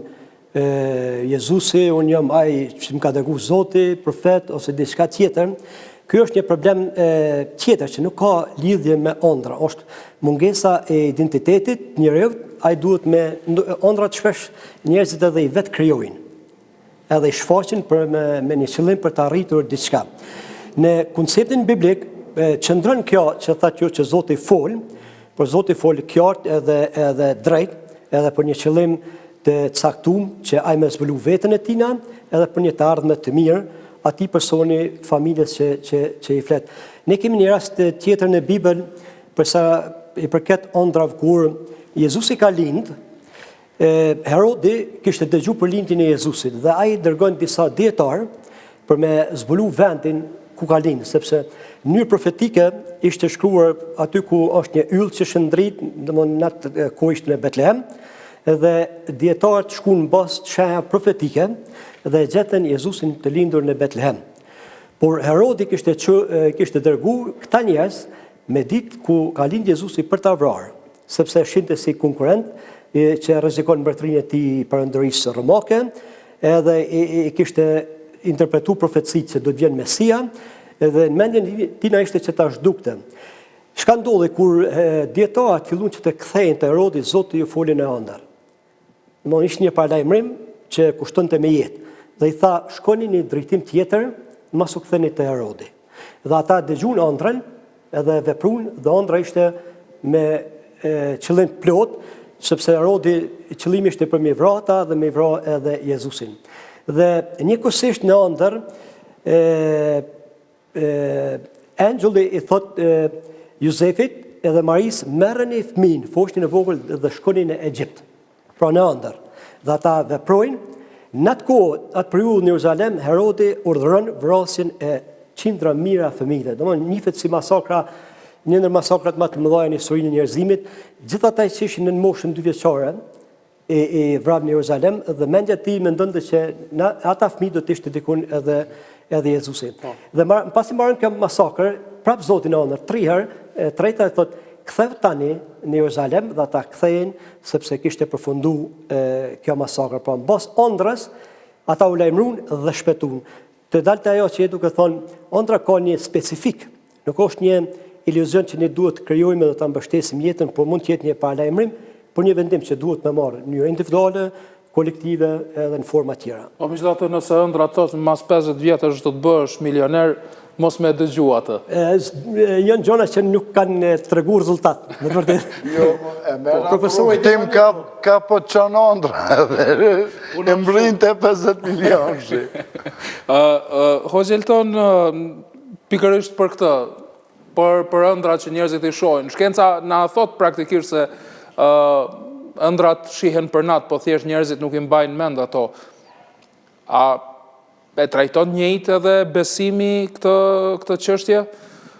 Jezusi, unë jam ai që më ka dërgu Zoti, profet ose diçka tjetër. Ky është një problem e, tjetër që nuk ka lidhje me ëndrra, është mungesa e identitetit të njeriut, ai duhet me ëndrrat shpesh njerëzit edhe i vetë krijojnë. Edhe i shfaqin për me, me një qëllim për të arritur diçka. Në konceptin biblik qëndron kjo që thatë ju që Zoti fol, por Zoti fol qartë edhe edhe drejt, edhe për një qëllim të caktum që ai me zbulu veten e tina edhe për një të ardhme të mirë atij personi familjes që, që, që i flet. Ne kemi një rast tjetër në Bibël për sa i përket ëndrrave kur Jezusi ka lind, e, Herodi kishte dëgju për lindjen e Jezusit dhe ai dërgon disa dijetarë për me zbulu vendin ku ka lind, sepse në mënyrë profetike ishte shkruar aty ku është një yll që shndrit, domthonë në atë kohë ishte në Betlehem, dhe dijetarët shkuan në bazë të shenjave profetike dhe e gjetën Jezusin të lindur në Betlehem. Por Herodi kishte që, kishte dërgu këta njerëz me ditë ku ka lind Jezusi për ta vrarë, sepse e shihte si konkurrent që rrezikon mbretërinë e tij perandorisë romake, edhe i, i kishte interpretu profecitë se do të vjen Mesia, edhe në mendjen e tina ishte që ta zhdukte. Çka ndodhi kur dijetarët filluan që të kthehen te Herodi, Zoti ju foli në ëndërr. Domthonë ishte një paralajmërim që kushtonte me jetë. Dhe i tha, shkoni në drejtim tjetër, mos u ktheni te Herodi. Dhe ata dëgjuan ëndrrën edhe vepruan dhe ëndrra ishte me qëllim të plotë, sepse Herodi qëllimi ishte për me i vra ata dhe me i vra edhe Jezusin. Dhe njëkohësisht në ëndërr e, e engjëlli i thot e, Jozefit edhe Marisë merreni fëmijën, foshnjën e vogël dhe shkoni në Egjipt. Pra në ëndërr. Dhe ata veprojnë, në atë kohë, atë periudhë në Jeruzalem, Herodi urdhëron vrasjen e qindra mijëra fëmijëve. Domthonë njihet si masakra, një ndër masakrat më të mëdha në historinë e njerëzimit, gjithë ata që ishin nën moshën dy vjeçare, i, i vranë në Jeruzalem dhe mendja e tij mendonte që në ata fëmijë do të ishte dikun edhe edhe Jezusi. Po. Dhe mar, pasi mbaron kjo masakër, prap Zoti në ëndërr tri herë, e treta e thot ktheu tani në Jeruzalem dhe ata kthehen sepse kishte përfundu e, kjo masakër. Po mbas ëndrrës ata u lajmëruan dhe shpëtuan. Të dal te ajo që je duke thonë, ëndrra ka një specifik, nuk është një iluzion që ne duhet të krijojmë dhe ta mbështesim jetën, por mund të jetë një paralajmërim për një vendim që duhet me marrë në mënyrë individuale, kolektive edhe në forma tjera. Po megjithatë nëse ëndrra thotë mas 50 vjetësh do të bëhesh milioner, mos me dëgju atë. Janë gjona që nuk kanë tregu rezultat, në të vërtetë. Jo, e merr po, profesori tim ka ka po çon ëndrra edhe e mbrin te 50 milionëshi. Ë Hoxhë Elton pikërisht për këtë, për për ëndrrat që njerëzit i shohin. Shkenca na thotë praktikisht se ë ëndrrat shihen për natë, po thjesht njerëzit nuk i mbajnë mend ato. A e trajton njëjtë edhe besimi këtë këtë çështje?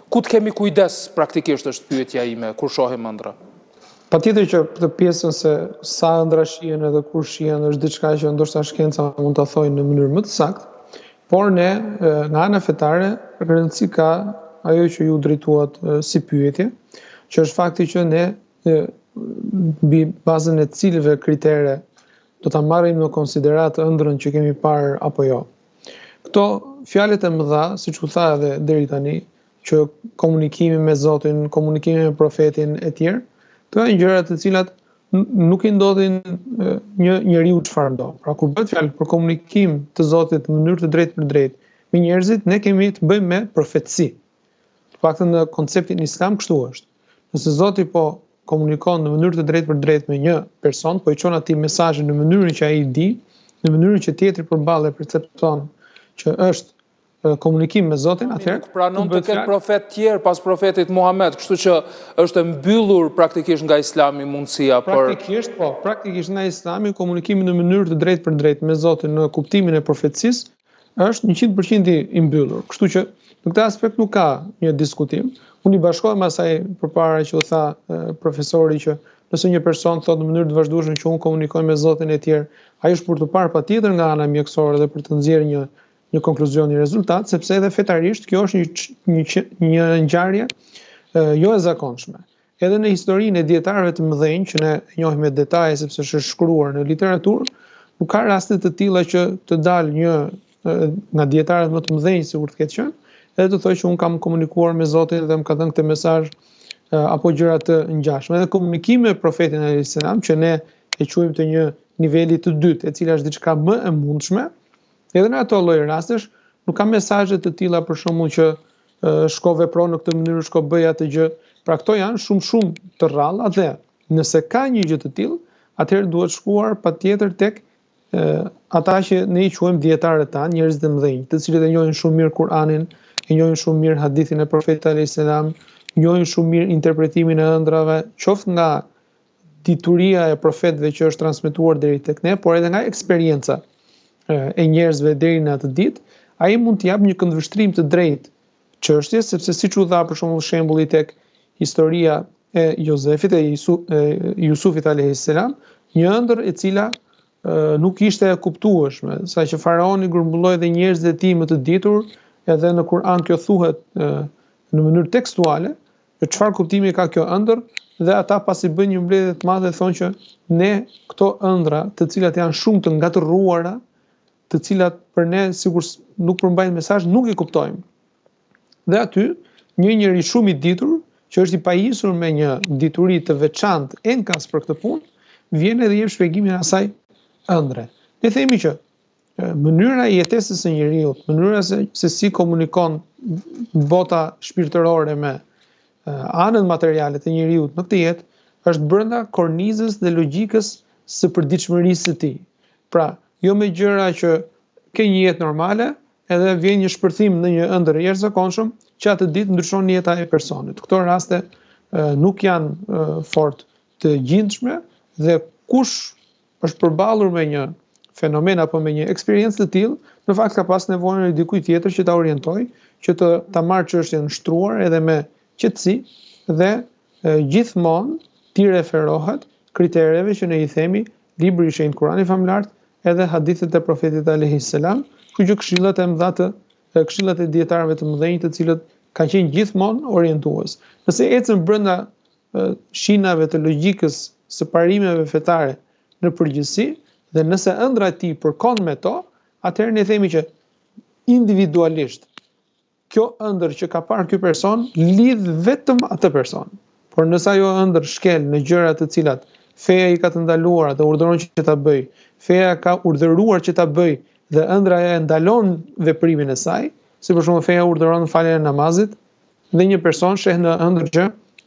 Ku të kemi kujdes praktikisht është pyetja ime kur shohim ëndrra? Patjetër që këtë pjesën se sa ëndrra shihen edhe kur shihen është diçka që ndoshta shkenca mund ta thojë në mënyrë më të saktë, por ne nga ana fetare rëndësi ka ajo që ju drejtuat si pyetje, që është fakti që ne mbi bazën e cilëve kritere do ta marrim në konsideratë ëndrrën që kemi parë apo jo. Këto fjalët e mëdha, siç u tha edhe deri tani, që komunikimi me Zotin, komunikimi me profetin e tjerë, këto janë gjëra të cilat nuk i ndodhin një njeriu çfarëdo. Pra kur bëhet fjalë për komunikim të Zotit në mënyrë të drejtpërdrejtë me njerëzit, ne kemi të bëjmë me profetësi. Të paktën në konceptin islam kështu është. Nëse Zoti po komunikon në mënyrë të drejtpërdrejtë me një person, po i çon atij mesazhin në mënyrën që ai di, në mënyrën që tjetri përballë e percepton që është komunikim me Zotin, atëherë nuk pranon të ketë profet tjerë pas profetit Muhammed, kështu që është e mbyllur praktikisht nga Islami mundësia për Praktikisht, po, praktikisht nga Islami komunikimi në mënyrë të drejtpërdrejtë me Zotin në kuptimin e profecisë është 100% i mbyllur. Kështu që në këtë aspekt nuk ka një diskutim. Unë i bashkohem asaj përpara që u tha profesori që nëse një person thotë në mënyrë të vazhdueshme që unë komunikoj me Zotin e tjerë, ai është për të parë patjetër nga ana mjekësore dhe për të nxjerrë një një konkluzion, një rezultat, sepse edhe fetarisht kjo është një një një ngjarje jo e zakonshme. Edhe në historinë e dijetarëve të mëdhenj që ne njohim me detaje sepse është shkruar në literaturë, nuk ka raste të tilla që të dalë një nga dijetarët më të mëdhenj sikur të ketë qenë, edhe të thotë që unë kam komunikuar me Zotin dhe më ka dhënë këtë mesazh apo gjëra të ngjashme. Edhe komunikimi me profetin alayhis salam që ne e quajmë të një niveli të dytë, e cila është diçka më e mundshme, edhe në ato lloj rastesh nuk ka mesazhe të tilla për shembull që shko vepro në këtë mënyrë, shko bëj atë gjë. Pra këto janë shumë shumë të rralla dhe nëse ka një gjë të tillë, atëherë duhet shkuar patjetër tek e, ata që ne i quajmë dijetarët tanë, njerëzit e mëdhenj, të cilët e njohin shumë mirë Kur'anin, e njohin shumë mirë hadithin e Profetit alayhis salam, njohin shumë mirë interpretimin e ëndrrave, qoftë nga dituria e profetëve që është transmetuar deri tek ne, por edhe nga eksperienca e njerëzve deri në atë ditë, ai mund të japë një këndvështrim të drejtë çështjes, sepse siç u dha për shembull shembulli tek historia e Jozefit e, Jisu, e Jusufit alayhis salam, një ëndërr e cila nuk ishte e kuptueshme, saqë faraoni grumbulloi dhe njerëzit e tij më të ditur, edhe në Kur'an kjo thuhet në mënyrë tekstuale, E çfarë kuptimi ka kjo ëndërr? Dhe ata pasi bëjnë një mbledhje të madhe thonë që ne këto ëndrra, të cilat janë shumë të ngatërruara, të cilat për ne sikur nuk përmbajnë mesazh, nuk i kuptojmë. Dhe aty një njeri shumë i ditur, që është i pajisur me një dituri të veçantë enkas për këtë punë, vjen edhe jep shpjegimin e asaj ëndrre. Ne themi që mënyra e jetesës së njeriut, mënyra se, se si komunikon bota shpirtërore me anën materiale të njeriut në këtë jetë, është brenda kornizës dhe logjikës së përditshmërisë së tij. Pra, jo me gjëra që ke një jetë normale, edhe vjen një shpërthim në një ëndërr jashtëzakonshëm që atë ditë ndryshon jeta e personit. Këto raste nuk janë fort të gjindshme dhe kush është përballur me një fenomen apo me një eksperiencë të tillë, në fakt ka pas nevojën e dikujt tjetër që ta orientojë, që të ta marrë çështjen shtruar edhe me qetësi dhe gjithmonë t'i referohet kritereve që ne i themi libri i shenjtë Kurani famëlartë edhe hadithet e profetit alayhis salam, kështu që këshillat e mëdha të këshillat e dijetarëve të mëdhenj të cilët kanë qenë gjithmonë orientues. Nëse ecën brenda shinave të logjikës së parimeve fetare në përgjithësi dhe nëse ëndrra e tij përkon me to, atëherë ne themi që individualisht kjo ëndërr që ka parë ky person lidh vetëm atë person. Por nëse ajo ëndërr shkel në gjëra të cilat feja i ka të ndaluara dhe urdhëron që ta bëjë, feja ka urdhëruar që ta bëjë dhe ëndrra e ndalon veprimin e saj, Si për shembull feja urdhëron faljen e namazit dhe një person sheh në ëndërr që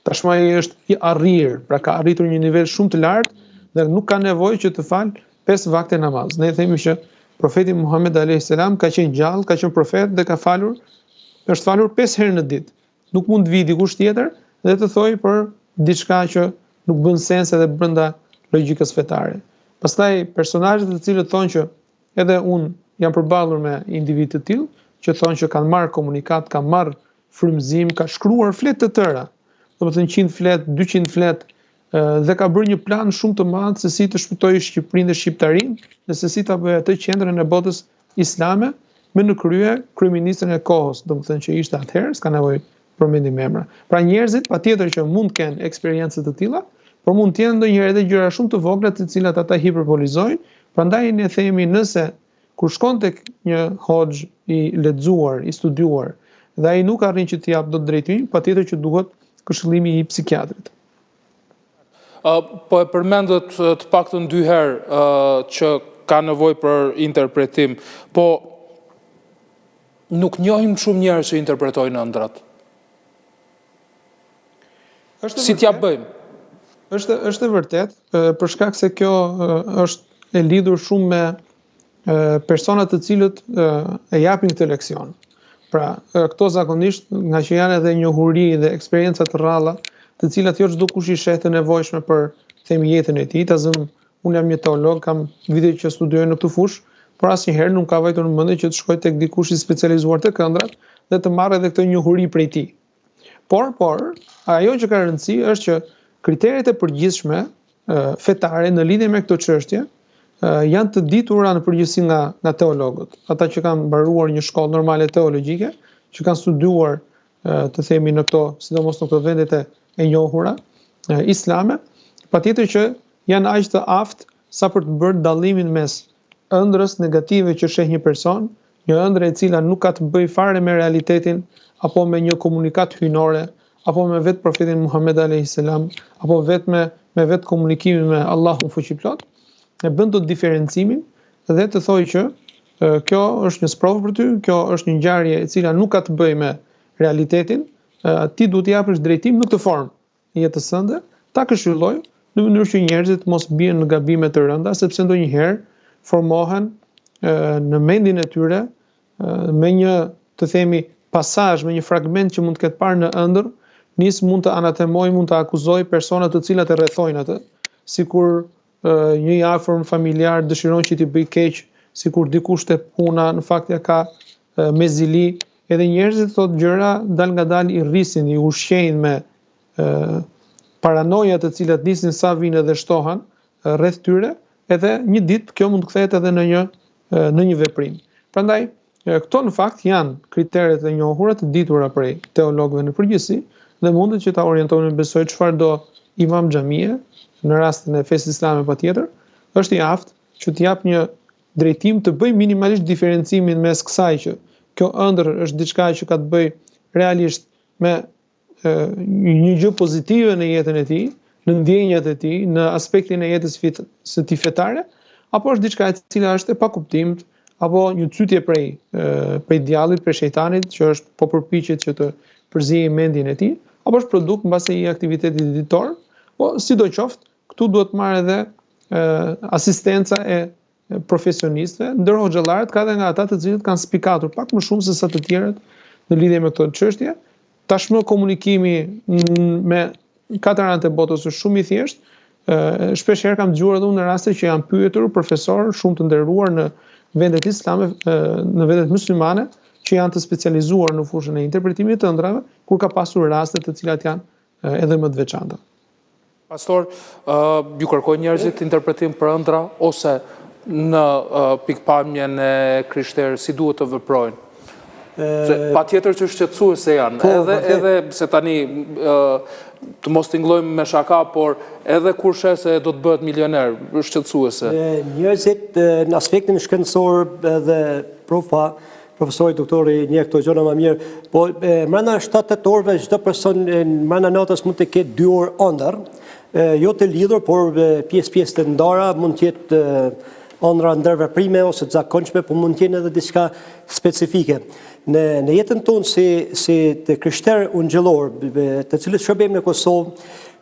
tashmë ai është i arrirë, pra ka arritur një nivel shumë të lartë dhe nuk ka nevojë që të falë pesë vakte namaz. Ne themi që profeti Muhammed alayhis salam ka qenë gjallë, ka qenë profet dhe ka falur është falur pesë herë në ditë. Nuk mund të vijë dikush tjetër dhe të thojë për diçka që nuk bën sens edhe brenda logjikës fetare. Pastaj personazhet të cilët thonë që edhe unë jam përballur me individë të tillë që thonë që kanë marrë komunikatë, kanë marrë frymëzim, ka shkruar fletë të tëra. Domethënë 100 fletë, 200 fletë dhe ka bërë një plan shumë të madh se si të shpëtojë Shqipërinë dhe shqiptarinë dhe se si ta bëjë atë qendrën e botës islame me në krye kryeministrin e kohës, domethënë që ishte atëherë, s'ka nevojë përmendim emra. Pra njerëzit patjetër që mund të kenë eksperienca të tilla, por mund të jenë ndonjëherë edhe gjëra shumë të vogla të cilat ata hiperbolizojnë, prandaj ne themi nëse kur shkon tek një hoxhë i lexuar, i studiuar dhe ai nuk arrin që të japë dot drejtim, patjetër që duhet këshillimi i psikiatrit. Po e përmendët të paktën dy herë që ka nevojë për interpretim, po nuk njohim shumë njerëz që interpretojnë ëndrrat. Është si t'ia bëjmë? Është është e vërtetë, për shkak se kjo është e lidhur shumë me personat të cilët e japin këtë leksion. Pra, këto zakonisht, ngaqë janë edhe njohuri dhe eksperienca të rralla, të cilat jo çdokush i sheh të nevojshme për themi jetën e tij, ta zëmë unë jam një teolog, kam vite që studioj në këtë fushë, por asnjëherë nuk ka vajtur në mendje që të shkoj tek dikush i specializuar tek ëndrrat dhe të marr edhe këtë njohuri prej tij. Por, por, ajo që ka rëndësi është që kriteret e përgjithshme fetare në lidhje me këto çështje janë të ditura në përgjithësi nga nga teologët, ata që kanë mbaruar një shkollë normale teologjike, që kanë studiuar të themi në këto, sidomos në këto vendet e, e njohura islame, patjetër që janë aq të aftë sa për të bërë dallimin mes ëndrrës negative që sheh një person, një ëndërr e cila nuk ka të bëjë fare me realitetin apo me një komunikatë hyjnore, apo me vetë profetin Muhammed alayhis salam, apo vetë me me vetë komunikimin me Allahun fuqiplot, e bën dot diferencimin dhe të thojë që kjo është një sprovë për ty, kjo është një ngjarje e cila nuk ka të bëjë me realitetin, ti duhet t'i japësh drejtim në këtë formë. jetës sënde, ta këshilloj në mënyrë që njerëzit mos bien në gabime të rënda, sepse ndonjëherë formohen në mendjen e tyre me një, të themi, pasazh, me një fragment që mund të ketë parë në ëndërr, nis mund të anatemojë, mund të akuzojë persona të cilat e rrethojnë atë, sikur një i afërm familjar dëshiron që t'i bëjë keq, sikur dikush te puna në fakt ia ka me zili, edhe njerëzit këto gjëra dalëngadalë i rrisin, i ushqejnë me paranoja të cilat nisin sa vijnë edhe shtohen rreth tyre, edhe një ditë kjo mund të kthehet edhe në një në një veprim. Prandaj këto në fakt janë kriteret e njohura të ditura prej teologëve në përgjithësi dhe mundet që ta orientojnë besoj çfarëdo imam xhamie në rastin e fesë islame patjetër, është i aftë që të japë një drejtim të bëjë minimalisht diferencimin mes kësaj që kjo ëndërr është diçka që ka të bëjë realisht me një gjë pozitive në jetën e tij, në ndjenjat e tij, në aspektin e jetës fit, së tij fetare, apo është diçka e cila është e pakuptimtë, apo një cytje prej prej djallit, prej shejtanit që është po përpiqet që të përziejë mendjen e tij, apo është produkt mbase i aktivitetit ditor, po sidoqoftë, këtu duhet marrë edhe asistenca e profesionistëve, ndër hoxhallarët ka edhe nga ata të cilët kanë spikatur pak më shumë se sa të tjerët në lidhje me këto çështje. Tashmë komunikimi me katër anët e botës është shumë i thjeshtë. Shpesh herë kam dëgjuar edhe unë në raste që janë pyetur profesorë shumë të nderuar në vendet islame, në vendet muslimane, që janë të specializuar në fushën e interpretimit të ëndrrave, kur ka pasur raste të cilat janë edhe më të veçanta. Pastor, ju kërkojnë njerëzit interpretim për ëndrra ose në pikëpamjen e krishterë si duhet të veprojnë? Se patjetër që shqetësuese janë, po, edhe edhe se tani të mos tingëllojmë me shaka, por edhe kur sheh se do të bëhet milioner, është shqetësuese. Njerëzit në aspektin shkencor edhe profa Profesori, doktori i njeh këto gjëra më mirë, po mrena 7-8 orëve çdo person mrena natës mund të ketë 2 orë ëndërr, jo të lidhur, por pjesë-pjesë të ndara, mund të jetë ëndrra ndërveprime ose të zakonshme, po mund të jenë edhe diçka specifike. Në në jetën tonë si si të krishterë ungjillorë, të cilët shërbejmë në Kosovë,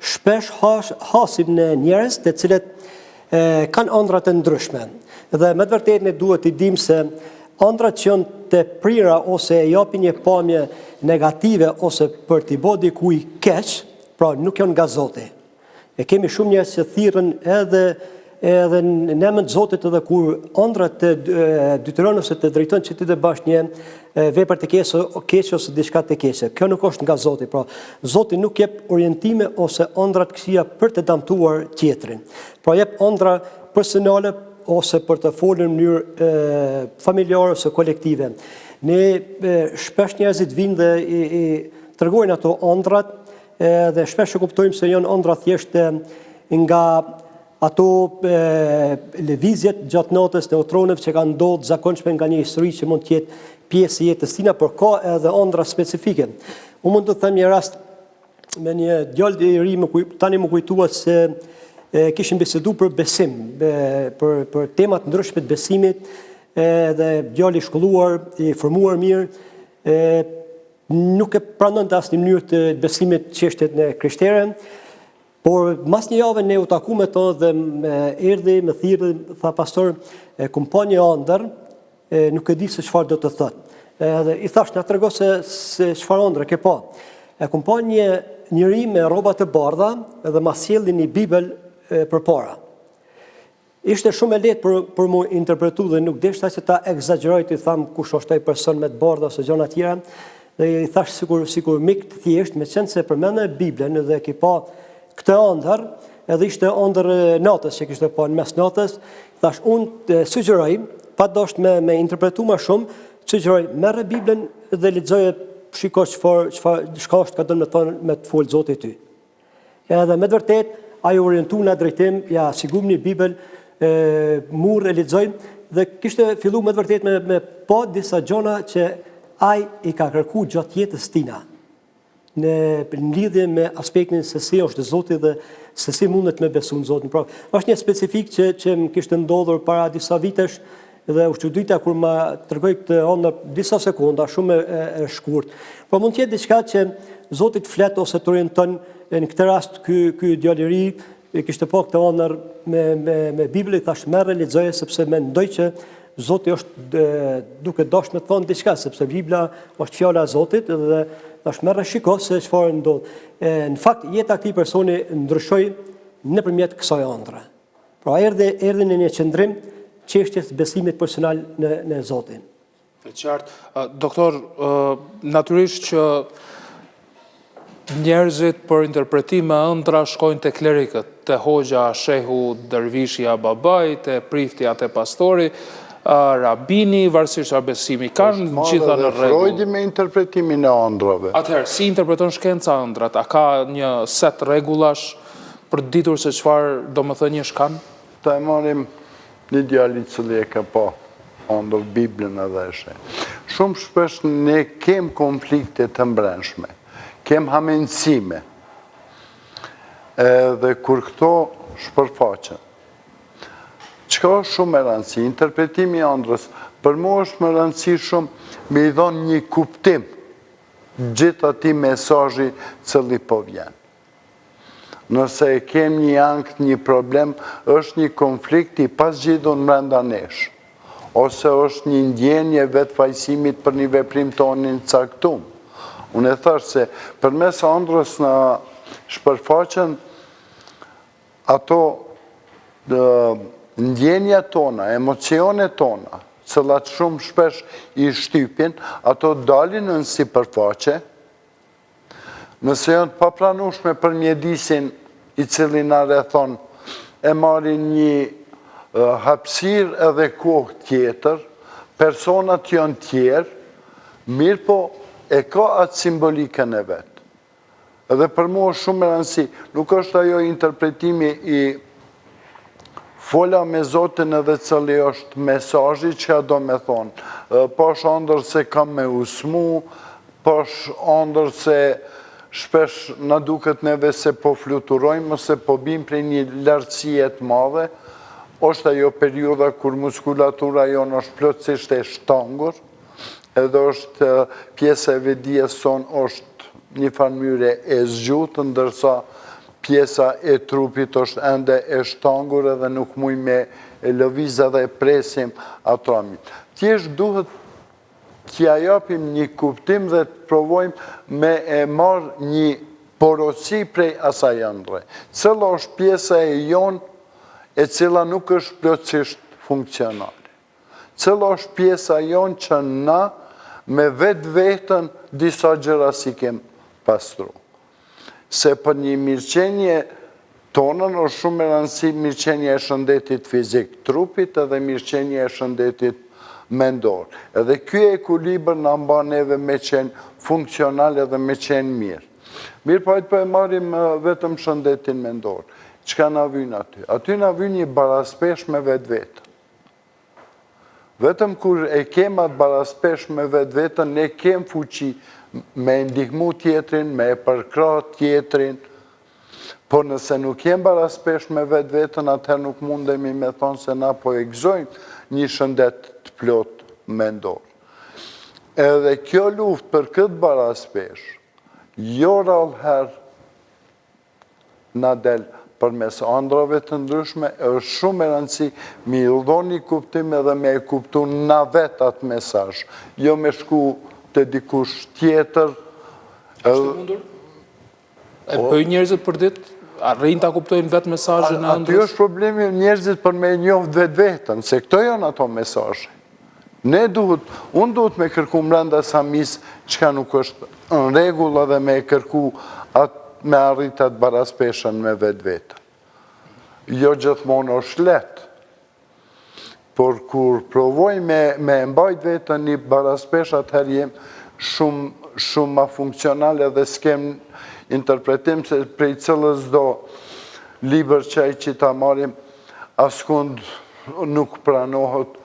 shpesh has, hasim në njerëz të cilët e, kanë ëndrra të ndryshme. Dhe me të vërtetë ne duhet të dimë se ëndrrat që janë të prira ose e japin një pamje negative ose për t'i bo dikuj keq, pra nuk janë nga Zoti. E kemi shumë njerëz që thirren edhe edhe në emër të Zotit edhe kur ëndrra të detyron ose të drejton që ti të bash një vepër të keqe, keqe ose diçka të keqe. Kjo nuk është nga Zoti, pra Zoti nuk jep orientime ose ëndrra të këqija për të dëmtuar tjetrin. Pra jep ëndrra personale ose për të folur në mënyrë familjare ose kolektive. Ne shpesh njerëzit vijnë dhe i, i tregojnë ato ëndrrat Dhe shpesh e kuptojmë se janë ëndrra thjesht nga ato lëvizjet gjatë natës neutroneve që kanë ndodhur zakonshme nga një histori që mund të jetë pjesë e jetës tina, por ka edhe ëndrra specifike. Unë mund të them një rast me një djalë të ri, më kuj, tani m'u kujtua se e, kishim bisedu për besim, be, për, për temat ndryshme të besimit, edhe djali i shkolluar, i formuar mirë, e, Nuk e pranonte asnjë mënyrë të besimit çështjet e krishtere, por mas një jave ne u taku me to dhe më erdhi, më thirri, tha pastor, e kum pa një ëndërr, e nuk e di se çfarë do të thotë. Edhe i thash, na trego se se çfarë ëndrre ke pa. E kum pa një njeri me rroba të bardha dhe ma sjelli një Bibël përpara. Ishte shumë e lehtë për për m'u interpretu dhe nuk deshta që ta ekzagjeroj t'i tham kush është ai person me të bardha ose gjëra tjera dhe i thash sikur sikur mik të thjeshtë meqenëse përmende Biblën dhe ke pa këtë ëndërr edhe ishte ëndërr natës që kishte pa në mes natës thash unë të sugjeroj pa dasht me me interpretu më shumë sugjeroj merre Biblën dhe lexoje shiko çfarë çfarë çka është ka don me thonë me të fol Zoti ty Edhe me të vërtetë, ai u orientu në drejtim, ja sigurum një Bibël, e, mur e lexoi, dhe kishte fillu me të vërtetë me, me pa disa gjona që ai i ka kërku gjatë jetës tina, në, në lidhje me aspektin se si është Zoti dhe se si mundet me besu në Zotin. Pra, është një specifik që, që më kishte ndodhur para disa vitesh, dhe u çudita kur ma tregoi këtë ëndërr disa sekonda, shumë e, e shkurt. Po mund të jetë diçka që Zoti të flet ose të orienton në këtë rast ky ky djalë i ri e kishte pa këtë ëndërr me me me Biblën, i thash merre lexoje sepse mendoj që Zoti është duke dashur me të thonë diçka sepse Bibla është fjala e Zotit dhe thash merre shiko se çfarë ndodh. E, në fakt jeta e këtij personi ndryshoi nëpërmjet kësaj ëndrre. Pra erdhi erdhi në një qëndrim çështjes besimit personal në në Zotin. E qartë. Doktor, natyrisht që njerëzit për interpretime ëndrra shkojnë te klerikët, te hoxha, shehu, dervishi a babai, te prifti a te pastori, rabini, varësisht çfarë besimi kanë, gjitha në rregull. Freudi me interpretimin e ëndrrave. Atëherë, si interpreton shkenca ëndrrat? A ka një set rregullash Për të ditur se çfarë domethëniesh kanë? Ta e marrim një djalë i cili e ka pa ëndërr Biblën edhe e sheh. Shumë shpesh ne kem konflikte të mbrendshme, kem hamendësime. Edhe kur këto shpërfaqen. Çka është shumë me rëndësi, interpretimi i ëndrrës, për mua është me rëndësi shumë me i dhonë një kuptim gjithë atij mesazhi cili po vjen. Nëse e kem një ankth, një problem, është një konflikt i pazgjidhur mbrenda nesh, ose është një ndjenjë e vetëfajësimit për një veprim tonin të caktum. Unë e thashë se përmes ëndrrës na shpërfaqen ato ndjenjat tona, emocionet tona, cilat shumë shpesh i shtypin, ato dalin në sipërfaqe, Nëse janë të papranueshme për mjedisin i cili na rrethon, e marrin një hapësirë edhe kohë tjetër, personat janë tjerë, mirëpo e ka atë simbolikën e vet. Edhe për mua është shumë me rëndësi, nuk është ajo interpretimi i fola me Zotin edhe cili është mesazhi çka do me thonë. Pash andër se kam me u smu, Pash andër se shpesh na duket neve se po fluturojmë ose po bim prej një lartësie të madhe, është ajo periudha kur muskulatura jonë është plotësisht e shtangur. Edhe është pjesa e vetëdijes sonë është një farë mënyre e zgjutë, ndërsa pjesa e trupit është ende e shtangur edhe nuk mujmë me e lëviz edhe e presim atë ëndrrën. Thjesht duhet t'ia japim një kuptim dhe të provojmë me e marrë një porosi prej asaj ëndrre. Cila është pjesa e jonë e cila nuk është plotësisht funksionale. Cila është pjesa jonë që na me vetveten disa gjëra s'i kem pastru. Se për një mirëqenie tonën është shumë me rëndësi mirëqenia e shëndetit fizik trupit edhe mirëqenia e shëndetit mendor. Edhe ky ekuilibër na mban neve me qenë funksional edhe me qenë mirë. Mirëpo hajt po e marrim vetëm shëndetin mendor. Çka na vyn aty? Aty na vyn një baraspeshë me vetveten. Vetëm kur e kem atë baraspeshë me vetveten, ne kem fuqi me e ndihmu tjetrin, me e përkrah tjetrin, por nëse nuk jem baraspeshë me vetveten, atëherë nuk mundemi me thonë se na po e gëzojmë një shëndet të plotë mendor. Edhe kjo luftë për këtë baraspeshë, jo rrallëherë na del përmes ëndrrave të ndryshme, është shumë me rëndësi me i dhonë një kuptim edhe me e kuptu na vetë atë mesazh, jo me shku te dikush tjetër. Është e mundur? E po. bëjnë njerëzit për ditë? Arrijnë ta kuptojnë vetë mesazhin e ëndrrës? Aty është problemi njerëzit për me njohë vetveten, se këto janë ato mesazhe. Ne duhet, unë duhet me kërku mrenda samisë çka nuk është në rregull edhe me kërku atë me arrit atë baraspeshën me vetveten. Jo gjithmonë është lehtë, por kur provoj me, me mbajt veten një baraspeshë, atëherë jem shumë, shumë ma funksional edhe s'kem interpretim se prej cilës do libër që ai që ta marrim, askund nuk pranohet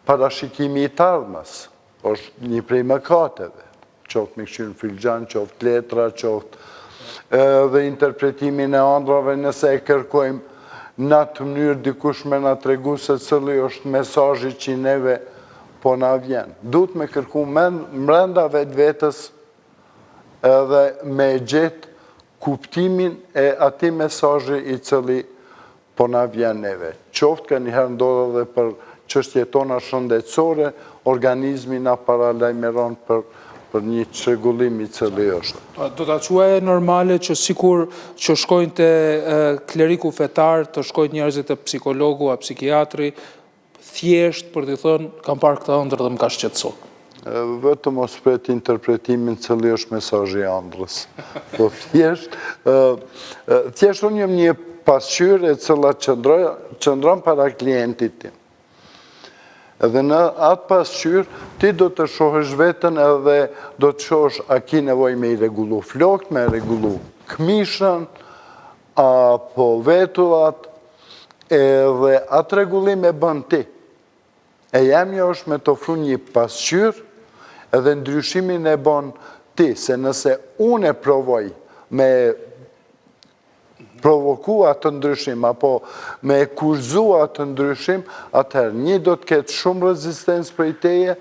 parashikimi i të ardhmes, është një prej mëkateve, qoftë me kqyrë në filxhan, qoftë letra, qoftë edhe interpretimin e ëndrrave, nëse e kërkojmë në atë mënyrë dikush me na tregu se cili është mesazhi që neve po na vjen. Duhet me kërku mrenda vetvetes edhe me gjetë kuptimin e atij mesazhi i cili po na vjen neve. Qoftë kanjëherë ndodh edhe për çështjet tona shëndetësore, organizmi na paralajmëron për për një çrregullim i cili është. Do ta quaje normale që sikur që shkojnë te kleriku fetar, të shkojnë njerëzit te psikologu a psikiatri, Thjesht për t'i thënë, kam parë këtë ëndërr dhe më ka shqetësu. Vetëm mos pret interpretimin cili është mesazhi i ëndrrës. Po thjesht, thjesht unë jam një pasqyrë e cila qëndron para klientit tim. Edhe në atë pasqyrë, ti do të shohësh veten edhe do të shohësh a ki nevojë me i rregullu flokët, me i rregullu këmishën, apo vetullat, edhe atë rregullim e bën ti. E jemja është me të ofru një pasqyrë, edhe ndryshimin e bën ti, se nëse unë e provoj me provoku atë ndryshim, apo me e kushtëzu atë ndryshim, atëherë një do të ketë shumë rezistencë prej teje,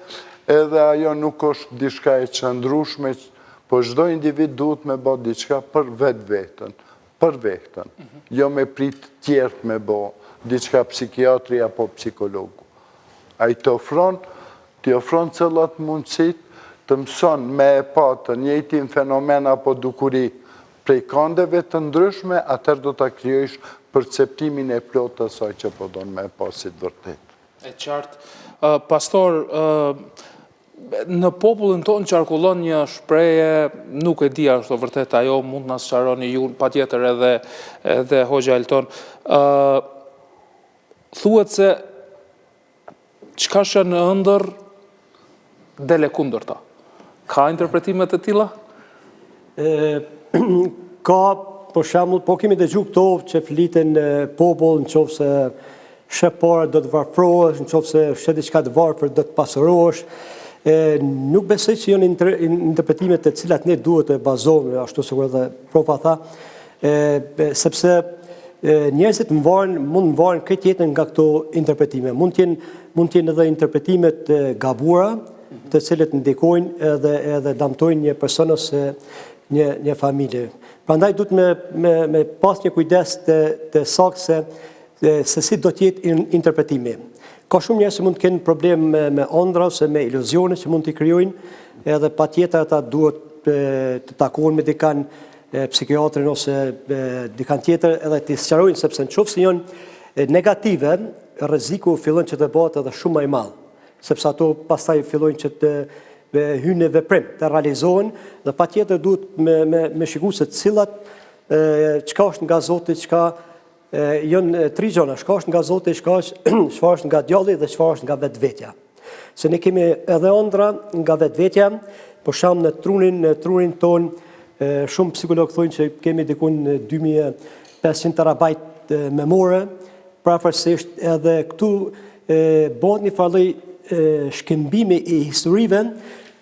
edhe ajo nuk është diçka e qëndrushme, po çdo individ duhet me bo diçka për vetveten, për veten, jo me prit tjerët me bo diçka psikiatri apo psikologu. Ai të ofron, t'i ofron cilat mundësitë, të mëson me e pa të njëjtin fenomen apo dukuri prej kandeve të ndryshme, atëherë do ta krijojsh perceptimin e plotë të asaj që po don me e pa si të vërtetë. E qartë. Pastor, në popullin tonë qarkullon një shprehje, nuk e di a është e vërtetë ajo, mund të na sqaroni ju patjetër edhe edhe Hoxha Elton. Ë thuhet se çka sheh në ëndërr del e kundërta. Ka interpretime të tilla? Ë ka për shembull, po kemi dëgju këto që fliten në popull në qoftë se sheh para do të varfrohesh, në qoftë se sheh diçka të varfër do të pasurohesh. E, nuk besoj që janë interpretime të cilat ne duhet të bazohemi, ashtu sikur edhe profa tha, e, sepse njerëzit mvaren, mund mvaren krejt jetën nga këto interpretime. Mund të jenë mund të jenë edhe interpretime të gabuara. të cilët ndikojnë edhe edhe damtojnë një person ose një një familje. Prandaj duhet me me me pas një kujdes të të saktë se se si do të jetë interpretimi. Ka shumë njerëz që mund të kenë problem me me ëndrra ose me iluzione që mund t'i krijojnë, edhe patjetër ata duhet të takohen me dikan psikiatrin ose dikan tjetër edhe t'i sqarojnë sepse në qoftë se janë negative, rreziku fillon që të bëhet edhe shumë më i madh, sepse ato pastaj fillojnë që të hyjnë në veprim, të realizohen dhe patjetër duhet me me me shiku se cilat çka është nga Zoti, çka janë tri gjëra, çka është nga Zoti, çka është çfarë është nga djalli dhe çfarë është nga vetvetja. Se ne kemi edhe ëndrra nga vetvetja, për shembull në trunin, në trunin tonë shumë psikologë thonë që kemi dikun 2500 terabajt memore, Përafërsisht edhe këtu bëhet një farë lloj shkëmbimi i historive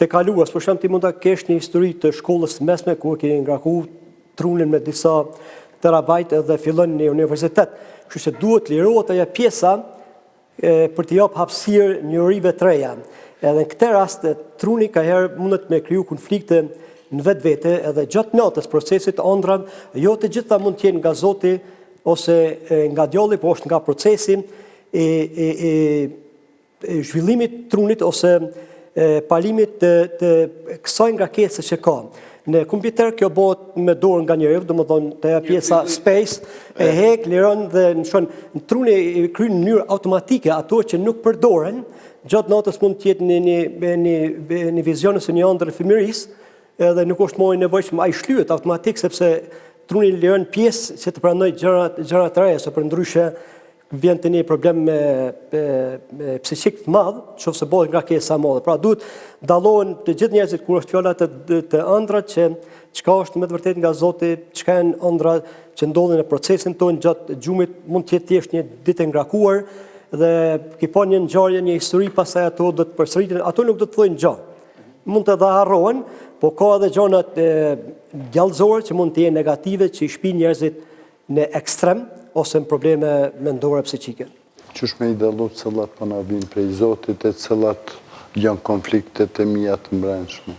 të kaluarës. Për shembull ti mund ta kesh një histori të shkollës së mesme ku e ke ngarku trunin me disa terabajt edhe fillon në universitet. Kështu që duhet të lirohet ajo pjesa e, për t'i jap hapësirë njohurive të reja. Edhe në këtë rast truni ka herë mundet me kriju konflikte në vetvete edhe gjatë natës procesit ëndrrat jo të gjitha mund të jenë nga Zoti ose nga djalli, po është nga procesi i, i, i, i zhvillimit trunit ose palimit të, të kësaj ngarkese që ka. Në kompjuter kjo bëhet me dorë nga njeriu, domethënë te ajo pjesa space, e hek, liron dhe ndryshon. Në truni i kryen në mënyrë automatike ato që nuk përdoren, gjatë natës mund të jetë një, një, një, një vizion ose një ëndërr e fëmijërisë, edhe nuk është më i nevojshëm, ai shlyhet automatik sepse truni liron pjesë që të pranojë gjëra gjëra të reja, se përndryshe vjen te një problem me, me, me psikik të madh, qoftë se bëhet ngarkesa e madhe. Pra duhet dallohen të gjithë njerëzit kur është fjala të të ëndrrat që çka është me të vërtetë nga Zoti, çka janë ëndrra që ndodhin në procesin tonë gjatë gjumit, mund të jetë thjesht një ditë e ngarkuar dhe ke pa një ngjarje, një histori, pastaj ato do të përsëriten, ato nuk do të thonë gjë. Mund të edhe harrohen, po ka edhe gjanat djallëzore që mund të jenë negative që i shpijnë njerëzit në ekstrem ose në probleme mendore psiqike. Qysh me i dallu cilat po na vijnë prej Zotit e cilat janë konfliktet e mia të mbrendshme?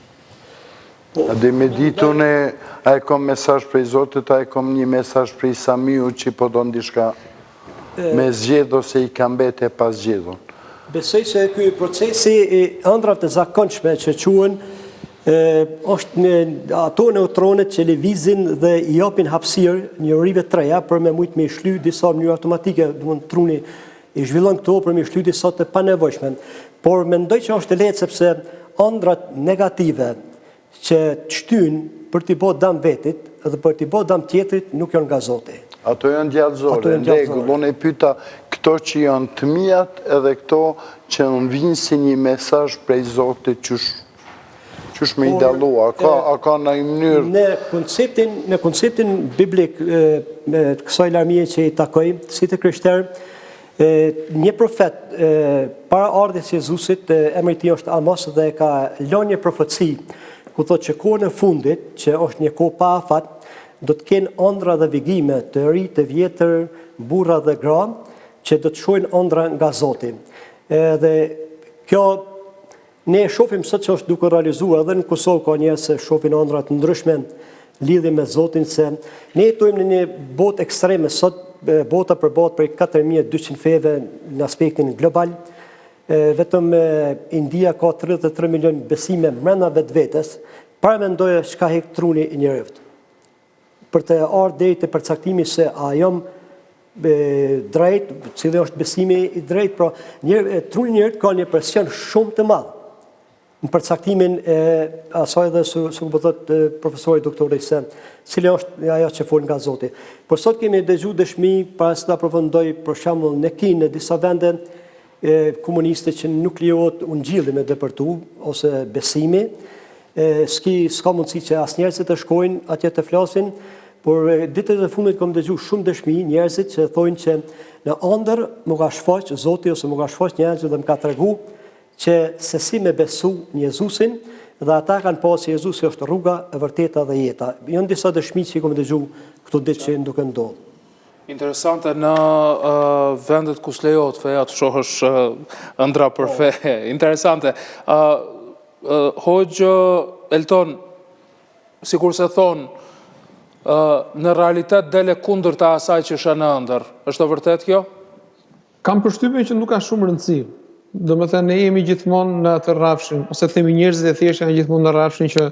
Po, a di me ditë unë a e kom mesazh prej Zotit, a e kom një mesazh prej Samiut që po don diçka me zgjedh ose i ka mbet e pazgjidhun. Besoj se ky procesi i ëndrrave të zakonshme që quhen është në ato neutronet që lëvizin dhe i japin hapësirë njohurive të reja për me mujtë me i shly disa në mënyrë automatike, domethënë truni i zhvillon këto për me i shly disa të panevojshme. Por mendoj që është e lehtë sepse ëndrrat negative që të shtyjnë për t'i bo dam vetit dhe për t'i bo dam tjetrit nuk janë nga Zoti. Ato janë djallëzore, në rregull, unë e pyta këto që janë të miat edhe këto që më vijnë si një mesazh prej Zotit qysh qysh me i dallu, a ka a ka ndonjë mënyrë? Në konceptin në konceptin biblik me kësaj larmie që i takoj, si të krishterë, Një profet para ardhjes së Jezusit, emri i tij është Amos dhe ka lënë një profeci ku thotë që kohën e fundit, që është një kohë pa afat, do të kenë ëndrra dhe vegime të ri, të vjetër, burra dhe gra, që do të shohin ëndrra nga Zoti. Edhe kjo Ne e shohim sot që është duke realizuar edhe në Kosovë ka njerëz që shohin ëndrra të ndryshme në lidhje me Zotin se ne jetojmë në një botë ekstreme sot bota përbëhet prej 4200 feve në aspektin global. Vetëm India ka 33 milion besime mrena vetvetes. Paramendoje çka hek truni i njeriut. Për të ardhur deri te përcaktimi se a jam drejt, cili është besimi i drejtë, pra një truni i njeriut ka një presion shumë të madh në përcaktimin e asaj dhe su, su po thotë profesori doktori se cili është ajo që fol nga Zoti. Por sot kemi dëgju dëshmi para se ta përfundoj për shembull në Kinë në disa vende e, komuniste që nuk lejohet ungjilli me depërtu ose besimi, e, s'ki s'ka mundësi që as njerëzit të shkojnë atje të flasin, por ditët e fundit kam dëgju shumë dëshmi njerëzit që thonë që në ëndër më ka shfaq Zoti ose më ka shfaq një engjëll dhe më ka tregu që se si me besu në Jezusin dhe ata kanë pa se Jezusi është rruga e vërteta dhe jeta. Janë disa dëshmi që i kam dëgju këto ditë që janë duke ndodhur. Interesante në vendet ku s'lejohet feja të shohësh ëndrra për po. fe. Interesante. Hoxhë Elton, sikurse thonë, në realitet del e kundërta e asaj që sheh në ëndërr. Është e vërtetë kjo? Kam përshtypjen që nuk ka shumë rëndësi. Domethënë ne jemi gjithmonë në atë rrafshin, ose themi njerëzit e thjeshtë janë gjithmonë në rrafshin që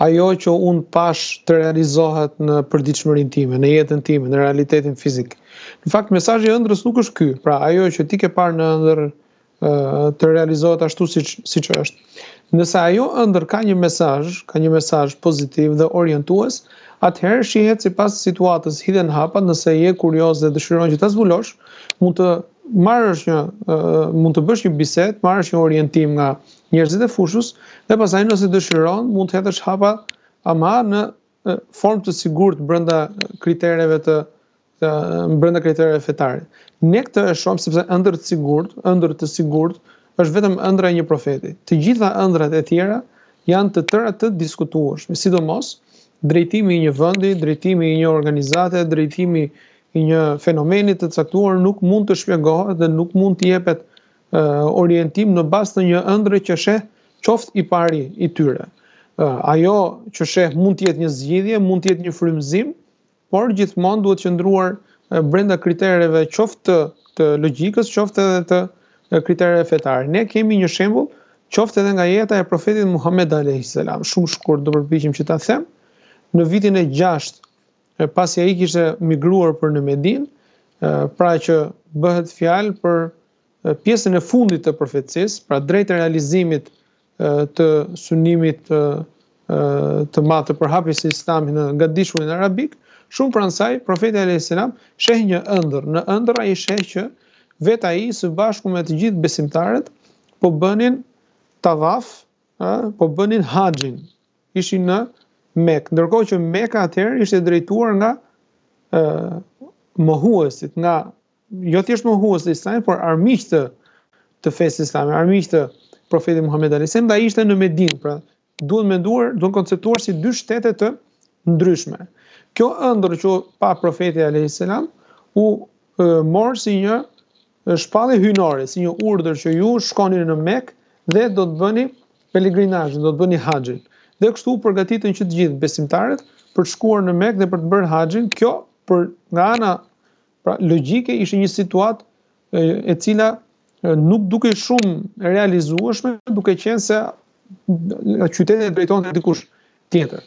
ajo që unë pashë të realizohet në përditshmërinë time, në jetën time, në realitetin fizik. Në fakt mesazhi i ëndrrës nuk është ky, pra ajo që ti ke parë në ëndërr të realizohet ashtu siç siç është. Nëse ajo ëndërr ka një mesazh, ka një mesazh pozitiv dhe orientues, atëherë shihet sipas situatës, hidhen hapat, nëse je kurioz dhe dëshiron që ta zbulosh, mund të marrësh një mund të bësh një bisedë, marrësh një orientim nga njerëzit e fushës dhe pastaj nëse dëshiron mund të hedhësh hapa ama në formë të sigurt brenda kritereve të të brenda kritereve fetare. Ne këtë e shohim sepse ëndërr të sigurt, ëndërr të sigurt është vetëm ëndrra e një profeti. Të gjitha ëndrrat e tjera janë të tëra të diskutueshme, sidomos drejtimi i një vendi, drejtimi i një organizate, drejtimi i një fenomeni të caktuar nuk mund të shpjegohet dhe nuk mund të jepet orientim në bazë të një ëndrre që sheh qoftë i pari i tyre. Ajo që sheh mund të jetë një zgjidhje, mund të jetë një frymëzim, por gjithmonë duhet qëndruar brenda kritereve qoftë të, të logjikës, qoftë edhe të kritereve fetare. Ne kemi një shembull qoftë edhe nga jeta e profetit Muhammed alayhis salam. Shumë shkurt do përpiqem që ta them. Në vitin e 6 pasi ai kishte migruar për në Medinë, pra që bëhet fjalë për pjesën e fundit të profecisë, pra drejt realizimit të synimit të, të madh të përhapjes së Islamit në gadishullin arabik, shumë pranë saj profeti alayhis salam sheh një ëndërr. Në ëndërr ai sheh që vetë ai së bashku me të gjithë besimtarët po bënin tavaf, ë, po bënin haxhin. Ishin në Mekë, ndërkohë që Meka atëherë ishte drejtuar nga ë mohuesit, nga jo thjesht mohues të Islamit, por armiq të të fesë islame, armiq të profetit Muhammed alayhis salam, dhe ai ishte në Medinë, pra duhet menduar, duhet konceptuar si dy shtete të ndryshme. Kjo ëndërr që pa profeti alayhis salam u e, mor si një shpallje hyjnore, si një urdhër që ju shkoni në Mekë dhe do të bëni pelegrinazhin, do të bëni haxhin. Dhe kështu u përgatitën që të gjithë besimtarët për të shkuar në Mekë dhe për të bërë haxhin. Kjo për nga ana Pra, logjike ishte një situatë e cila nuk dukej shumë e realizueshme, duke qenë se qytetin e drejtonte dikush tjetër.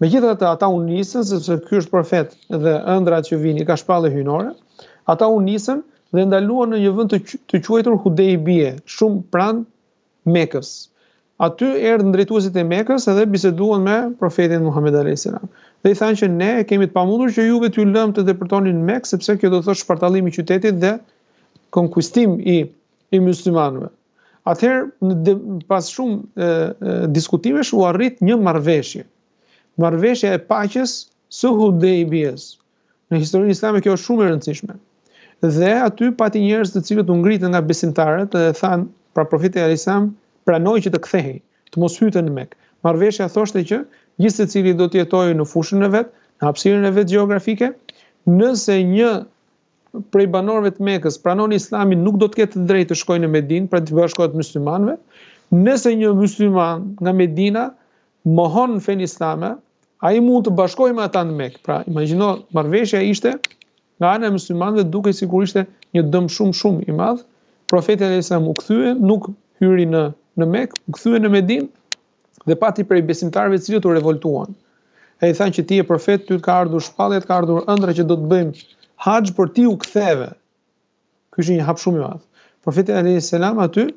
Megjithatë, ata u nisën, sepse ky është profet dhe ëndrrat që vijnë i ka shpallje hyjnore, ata u nisën dhe ndaluan në një vend të, të quajtur Hudejbie, shumë pranë Mekës. Aty erdhën drejtuesit e Mekës edhe biseduan me profetin Muhammed alayhis salam. Dhe i thanë që ne e kemi të pamundur që juve t'ju lëmë të depërtoni në Mekë sepse kjo do të thotë shpartallim i qytetit dhe konkuistim i i muslimanëve. Atëherë në de, pas shumë e, e, diskutimesh u arrit një marrëveshje. Marrëveshja e paqes së Hudejbies. Në historinë islame kjo është shumë e rëndësishme. Dhe aty pati njerëz të cilët u ngritën nga besimtarët dhe thanë, pra profeti alayhis salam pranoi që të kthehej, të mos hynte në Mekë. Marrëveshja thoshte që gjithsecili do të jetojë në fushën e vet, në hapësirën e vet gjeografike, nëse një prej banorëve të Mekës pranon Islamin, nuk do të ketë të drejtë të shkojë në Medinë, pra të bashkohet muslimanëve. Nëse një musliman nga Medina mohon fenë islame, ai mund të bashkohej me ata në Mekë. Pra, imagjino, marrëveshja ishte nga ana e muslimanëve dukej sikur ishte një dëm shumë shumë i madh. Profeti alayhis salam u kthye, nuk hyri në në Mekë, u kthye në Medinë dhe pati prej besimtarëve të cilët u revoltuan. E i thanë që ti je profet, ty të ka ardhur shpallja, të ka ardhur ëndrra që do të bëjmë haxh, por ti u ktheve. Ky ishte një hap shumë i madh. Profeti alayhis salam aty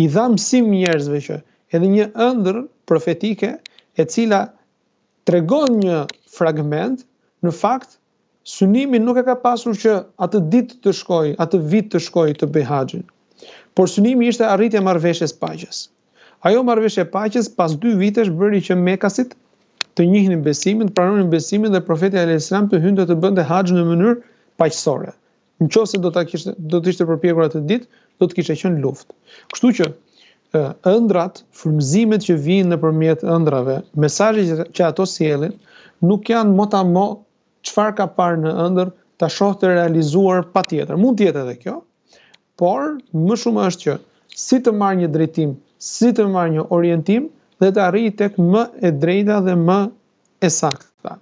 i dha mësim njerëzve që edhe një ëndërr profetike e cila tregon një fragment, në fakt synimin nuk e ka pasur që atë ditë të shkojë, atë vit të shkojë të bëjë haxhin. Por synimi ishte arritja e marrëveshjes paqes. Ajo marrëveshje e paqes pas dy vitesh bëri që mekasit të njihnin besimin, të pranonin besimin dhe profeti alayhis salam të hynte të bënte haxh në mënyrë paqësore. Në qoftë se do ta kishte do të ishte përpjekur atë ditë, do të kishte qenë luftë. Kështu që ëndrrat, frymëzimet që vijnë nëpërmjet ëndrrave, mesazhet që ato sjellin, nuk janë motamo çfarë ka parë në ëndërr ta shohë të realizuar patjetër. Mund të jetë edhe kjo, por më shumë është që si të marrë një drejtim. si të marrë një orientim dhe të arrijë tek më e drejta dhe më e sakta.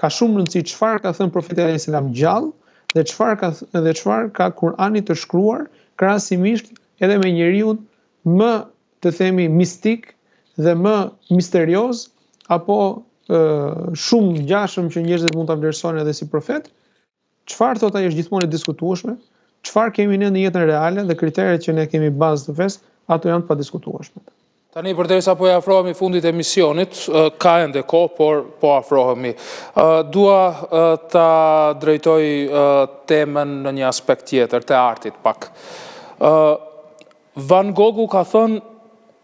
Ka shumë rëndësi çfarë ka thënë profeti alayhis salam gjallë dhe çfarë ka dhe çfarë ka Kur'ani të shkruar krahasimisht edhe me njeriun më të themi mistik dhe më misterioz apo e, shumë ngjashëm që njerëzit mund ta vlerësojnë edhe si profet, Çfarë thotë ai është gjithmonë e diskutueshme, çfarë kemi ne në jetën reale dhe kriteret që ne kemi bazë të fesë, ato janë të padiskutueshme. Tani përderisa po i afrohemi fundit të emisionit, ka ende kohë, por po afrohemi. Dua ta drejtoj temën në një aspekt tjetër, të artit pak. Van Goghu ka thënë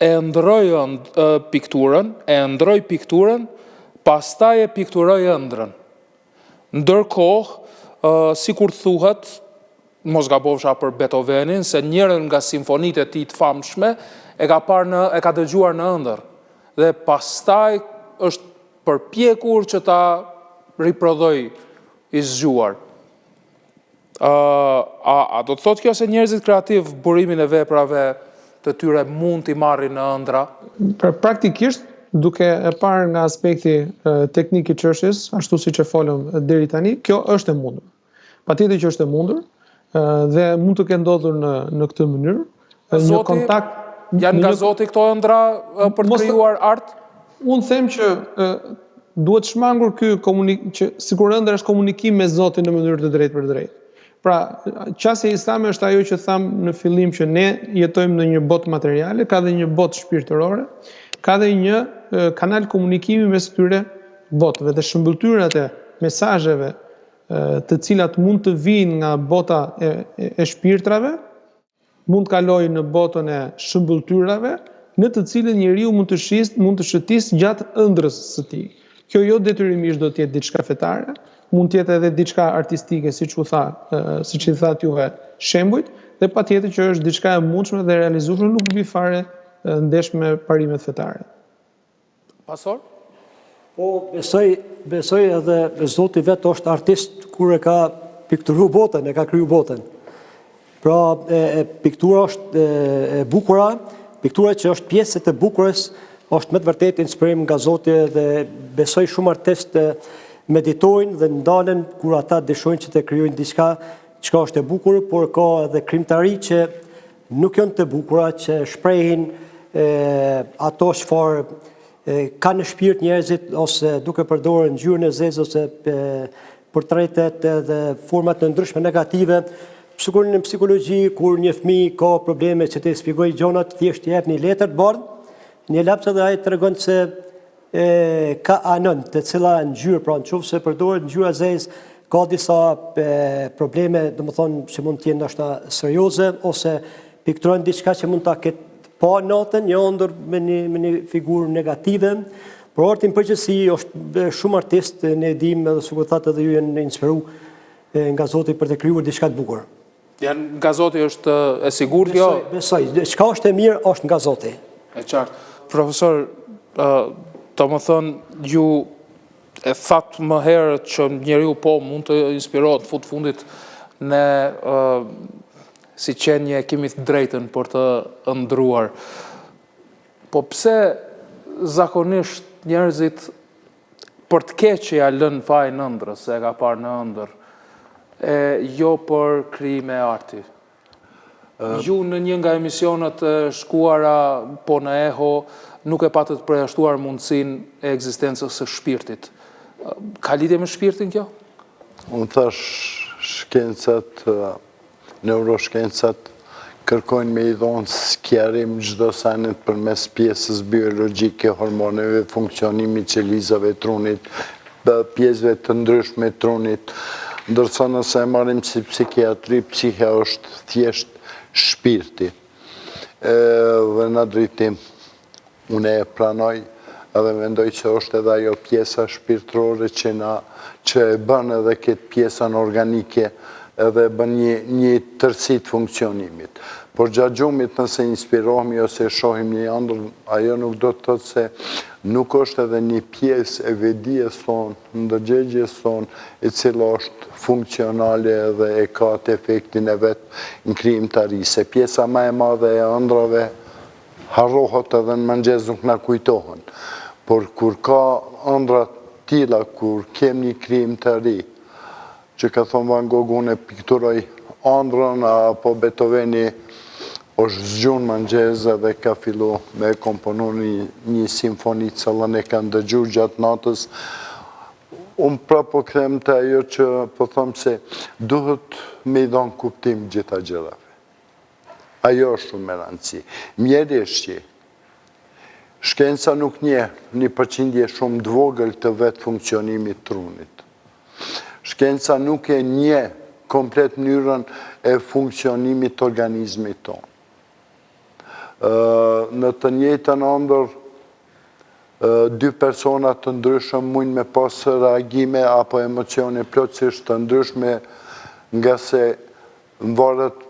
e ëndërroj pikturën, e ëndërroj pikturën, pastaj e pikturoj ëndrrën. Ndërkohë, sikur thuhet, mos gabofsha për Beethovenin, se njërën nga simfonitë e tij të famshme e ka parë në e ka dëgjuar në ëndërr dhe pastaj është përpjekur që ta riprodhojë i zgjuar. A, a, a do të thotë kjo se njerëzit kreativë burimin e veprave të tyre mund t'i marrin në ëndrra? Pra, praktikisht, duke e parë nga aspekti teknik i çështjes, ashtu siç e folëm deri tani, kjo është e mundur. Patjetër që është e mundur dhe mund të ketë ndodhur në në këtë mënyrë, një kontakt janë nga Zoti këto ëndrra për të krijuar art? Unë them që duhet shmangur ky komunik që sikur ëndrra është komunikim me Zotin në mënyrë të drejtpërdrejtë. Pra, qasja islame është ajo që thamë në fillim që ne jetojmë në një botë materiale, ka dhe një botë shpirtërore, ka dhe një kanal komunikimi mes këtyre botëve dhe shëmbëlltyrat e mesazheve të cilat mund të vijnë nga bota e, e, e shpirtrave, mund të kalojë në botën e shëmbëlltyrave, në të cilën njeriu mund të shis, mund të shëtisë gjatë ëndrrës së tij. Kjo jo detyrimisht do të jetë diçka fetare, mund të jetë edhe diçka artistike, siç u tha, siç i thatë juve shembujt, dhe patjetër që është diçka e mundshme dhe e realizueshme, nuk bie fare ndesh me parimet fetare. Pastor? Po, besoj, besoj edhe Zoti vetë është artist kur e ka pikturu botën, e ka kriju botën. Pra, e, e, piktura është e, e bukura, piktura që është pjesë e të bukurës, është me të vërtetë inspirim nga Zoti dhe besoj shumë artistë meditojnë dhe ndalen kur ata dëshirojnë që të krijojnë diçka çka është e bukur, por ka edhe krijimtari që nuk janë të bukura që shprehin ato çfarë kanë në shpirt njerëzit ose duke përdorur ngjyrën e zezë ose portretet edhe format e ndryshme negative. Sikur në psikologji kur një fëmijë ka probleme që të shpjegojë gjonat, thjesht i jep një letër të bardhë, një laps edhe ai tregon se e ka anon, te cila ngjyrë, pra në qoftë se përdoret ngjyra e zezë, ka disa probleme, domethënë, që mund të jenë ndoshta serioze, ose pikturon diçka që mund ta ketë pa natën, një ëndërr me një, me një figurë negative, por arti në përgjithësi është shumë artist, ne e dimë edhe sikur thatë edhe ju janë inspiru nga Zoti për të krijuar diçka të bukur. Janë nga Zoti është e sigurt kjo? Besoj, besoj. Çka është e mirë është nga Zoti. E qartë. Profesor, domethënë, ju e thatë më herët që njeriu po mund të inspirohet në fund fundit ne si qenie kemi të drejtën për të ëndërruar. Po pse zakonisht njerëzit Për të keqe ia lënë fajin ëndrrës, se e ka parë në ëndërr, e jo për krijime arti. Ju në një nga emisionet e shkuara, po në Eho, nuk e patët përjashtuar mundësinë e ekzistencës së shpirtit. Ka lidhje me shpirtin kjo? Unë thashë shkencat Neuroshkencat kërkojnë me i dhonë sqarim çdo senit përmes pjesës biologjike, hormoneve, funksionimit qelizave trunit, pjesëve të ndryshme trunit, ndërsa nëse e marrim si psikiatri, psihja është thjesht shpirti. Dhe në drejtim Unë e pranoj edhe mendoj që është edhe ajo pjesa shpirtërore që na që e bën edhe këtë pjesën organike edhe e bën një një tërësi të funksionimit. Por gjatë gjumit nëse inspirohemi ose shohim një ëndërr, ajo nuk do të thotë se nuk është edhe një pjesë e vetëdijes sonë, ndërgjegjes sonë, e cila është funksionale edhe e ka atë efektin e vet në krijimtari, se pjesa ma e madhe e ëndrrave. Harrohet edhe në mëngjes nuk na kujtohen. Por kur ka ëndrra të tilla, kur kem një krijim të ri, që ka thonë Van Gogh unë e pikturoj ëndrrën apo Beethoveni është zgju në mëngjes edhe ka fillu me komponu një, një simfoni të cilën e ka ndëgju gjatë natës. Unë prapë po kthehem te ajo që po them se duhet me i dhonë kuptim gjitha gjërave. Ajo është shumë me rëndësi. Mjerisht që shkenca nuk njeh një përqindje shumë të vogël të vetë funksionimit trunit. Shkenca nuk e njeh komplet mënyrën e funksionimit të organizmit tonë. Në të njëjtën ëndërr, dy persona të ndryshëm mujnë me pas reagime apo emocione plotësisht të ndryshme ngase Varet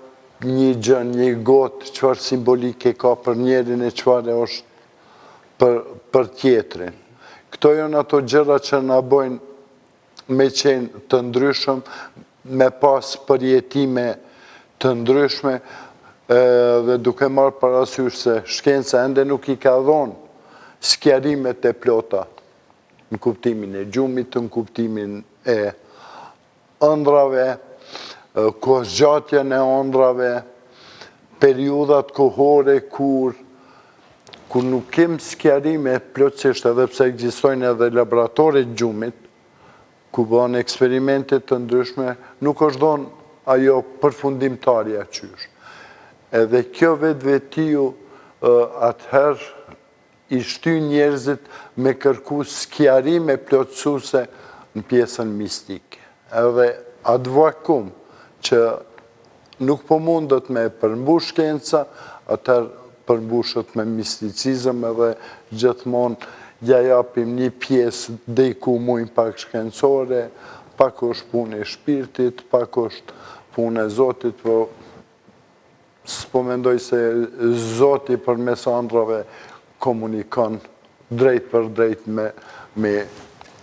një gjë, një gotë, çfarë simbolike ka për njerin e çfarë është për, për tjetrin. Këto janë ato gjëra që na bëjnë me qenë të ndryshëm, me pas përjetime të ndryshme, dhe duke marrë parasysh se shkenca ende nuk i ka dhonë sqarimet e plota në kuptimin e gjumit, në kuptimin e ëndrrave, kohëzgjatjen e ëndrrave, periudhat kohore kur kur nuk kem sqarime plotësisht edhe pse ekzistojnë edhe laboratorë të gjumit, ku bëhen eksperimente të ndryshme, nuk është dhonë ajo përfundimtarja qysh. Edhe kjo vetvetiu atëherë i shtyn njerëzit me kërku sqarime plotësuese në pjesën mistike. Edhe atë vakum që nuk po mundet me e përmbush shkenca, atëherë përmbushet me misticizëm edhe gjithmonë ja japim një pjesë dej ku mujmë pak shkencore, pak është punë e shpirtit, pak është punë e Zotit, po S'po mendoj se Zoti përmes ëndrrave komunikon drejtpërdrejt me me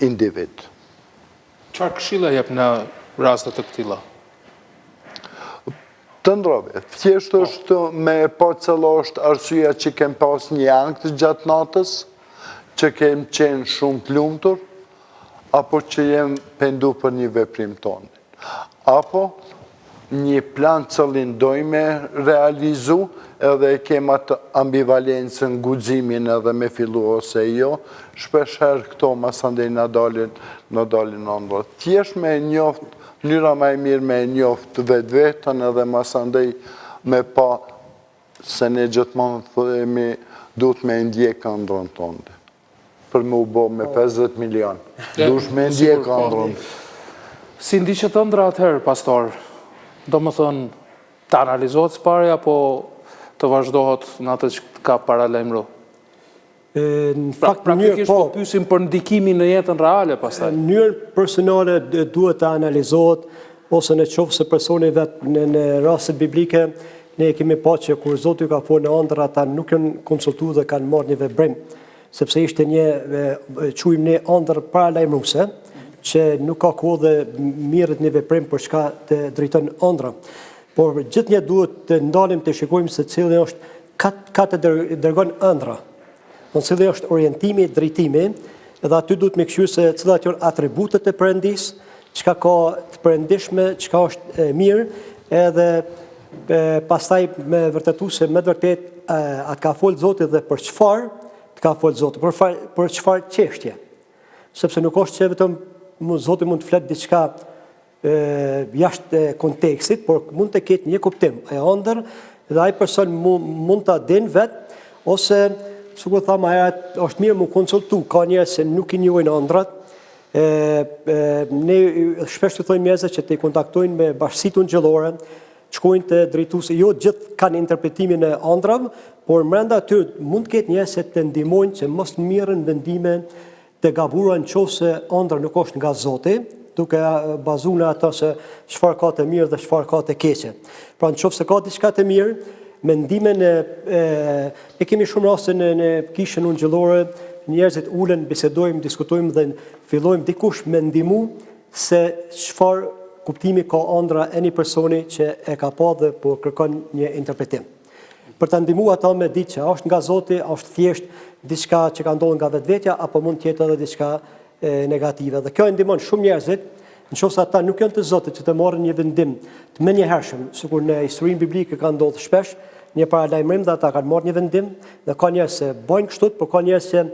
individ. Çfarë këshilla jep në raste të këtilla? Të ëndrrave. Thjesht po. është me e pa cila është arsyeja që kem pas një ankth gjatë natës, që kem qenë shumë të lumtur, apo që jem pendu për një veprim tonë. Apo një plan cëllin dojmë me realizu edhe e kem atë ambivalencën, guximin edhe me fillu ose jo, shpesh herë këto masandej na dalin, na dalin n'ëndrra. Thjesht me e njoft, mënyra ma e mirë me e njoft vetveten edhe masandej me pa se ne gjithmonë themi duhet me e ndjek ëndrrën tonde. Për me u bo me 50 milion. Duhesh me ndjek po. ëndrrën. Si ndiqet ëndrra atëherë, pastor? Domethënë, të analizohet së pari, apo të vazhdohet në atë që të ka paralajmëru? Në pra, fakt, mënyrë, po, po pyesim për ndikimin në jetën reale, pastaj. Në mënyrë personale duhet të analizohet, ose në qoftë se personi vetë në, në rastet biblike, ne e kemi pa që kur Zoti ju ka folë në ëndërr, ata nuk janë konsultu dhe kanë marrë një veprim, sepse ishte një, quajmë ne ëndërr paralajmëruese, që nuk ka kohë dhe merret një veprim për çka të drejton ëndrra. Por gjithnjë duhet të ndalim të shikojmë se cili është ka, ka të dërgon ëndrra. Në cili është orientimi, drejtimi, dhe aty duhet me kqyrë se cilat janë atributet e Perëndisë, çka ka të perëndishme, çka është e mirë, edhe e, pastaj me vërtetu se me të vërtet a të ka folë Zoti dhe për çfarë të ka folë Zoti, për, far, për çfarë çështje. Sepse nuk është që vetëm Zoti mund të flet diçka jashtë kontekstit, por mund të ketë një kuptim, ajo ëndërr dhe ai person mund ta din vet ose sikur tha më herët, është mirë mu konsultu, ka njerëz që nuk i njohin ëndrrat. E, e ne shpesh u thojmë njerëzve që të kontaktojnë me bashkësitë ungjillore, të shkojnë te drejtuesi, jo gjithë kanë interpretimin e ëndrrave, por mrenda aty mund të ketë njerëz që të ndihmojnë që mos të merren vendime të gabuara në qoftë se ëndrra nuk është nga Zoti, duke bazu në ato se çfarë ka të mirë dhe çfarë ka të keqe. Pra në qoftë se ka diçka të mirë, mendimin e, e, e kemi shumë raste në, në kishën ungjillore, njerëzit ulen, bisedojmë, diskutojmë dhe fillojmë dikush me ndihmu se çfarë kuptimi ka ëndrra e një personi që e ka pa dhe po kërkon një interpretim. Për ta ndihmu ata me ditë që është nga Zoti, është thjesht diçka që ka ndodhur nga vetvetja apo mund të jetë edhe diçka negative. Dhe kjo i ndihmon shumë njerëzit, në qoftë se ata nuk janë të zotët që të marrin një vendim të menjëhershëm, sikur në historinë biblike ka ndodhur shpesh, një paralajmërim dhe ata kanë marrë një vendim, dhe ka njerëz që bojnë kështu, por ka njerëz që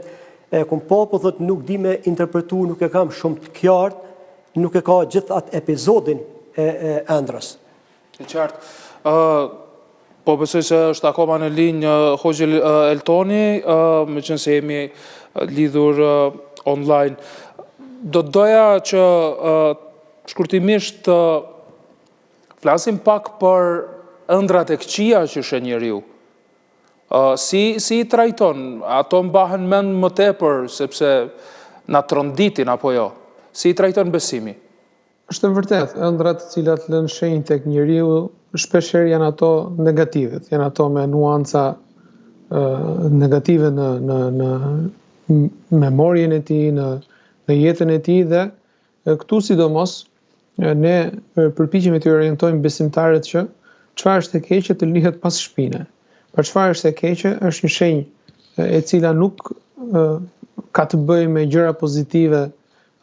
e kum pa, po thotë nuk di me interpretu, nuk e kam shumë të qartë, nuk e ka gjithë atë epizodin e, e ëndrrës. E qartë. Ë po besoj se është akoma në linjë Hoxhë Eltoni, meqenëse jemi lidhur online. Do të doja që shkurtimisht të flasim pak për ëndrrat e këqija që sheh njeriu. Si si i trajton? Ato mbahen mend më tepër sepse na tronditin apo jo? Si i trajton besimi? Është e vërtetë, ëndrrat të cilat lënë shenjë tek njeriu shpeshherë janë ato negativet, janë ato me nuanca negative në në në memorien e tij, në në jetën e tij dhe këtu sidomos ne përpiqemi të orientojmë besimtarët që çfarë është e keqe të lihet pas shpine. Pra çfarë është e keqe është një shenjë e cila nuk ka të bëjë me gjëra pozitive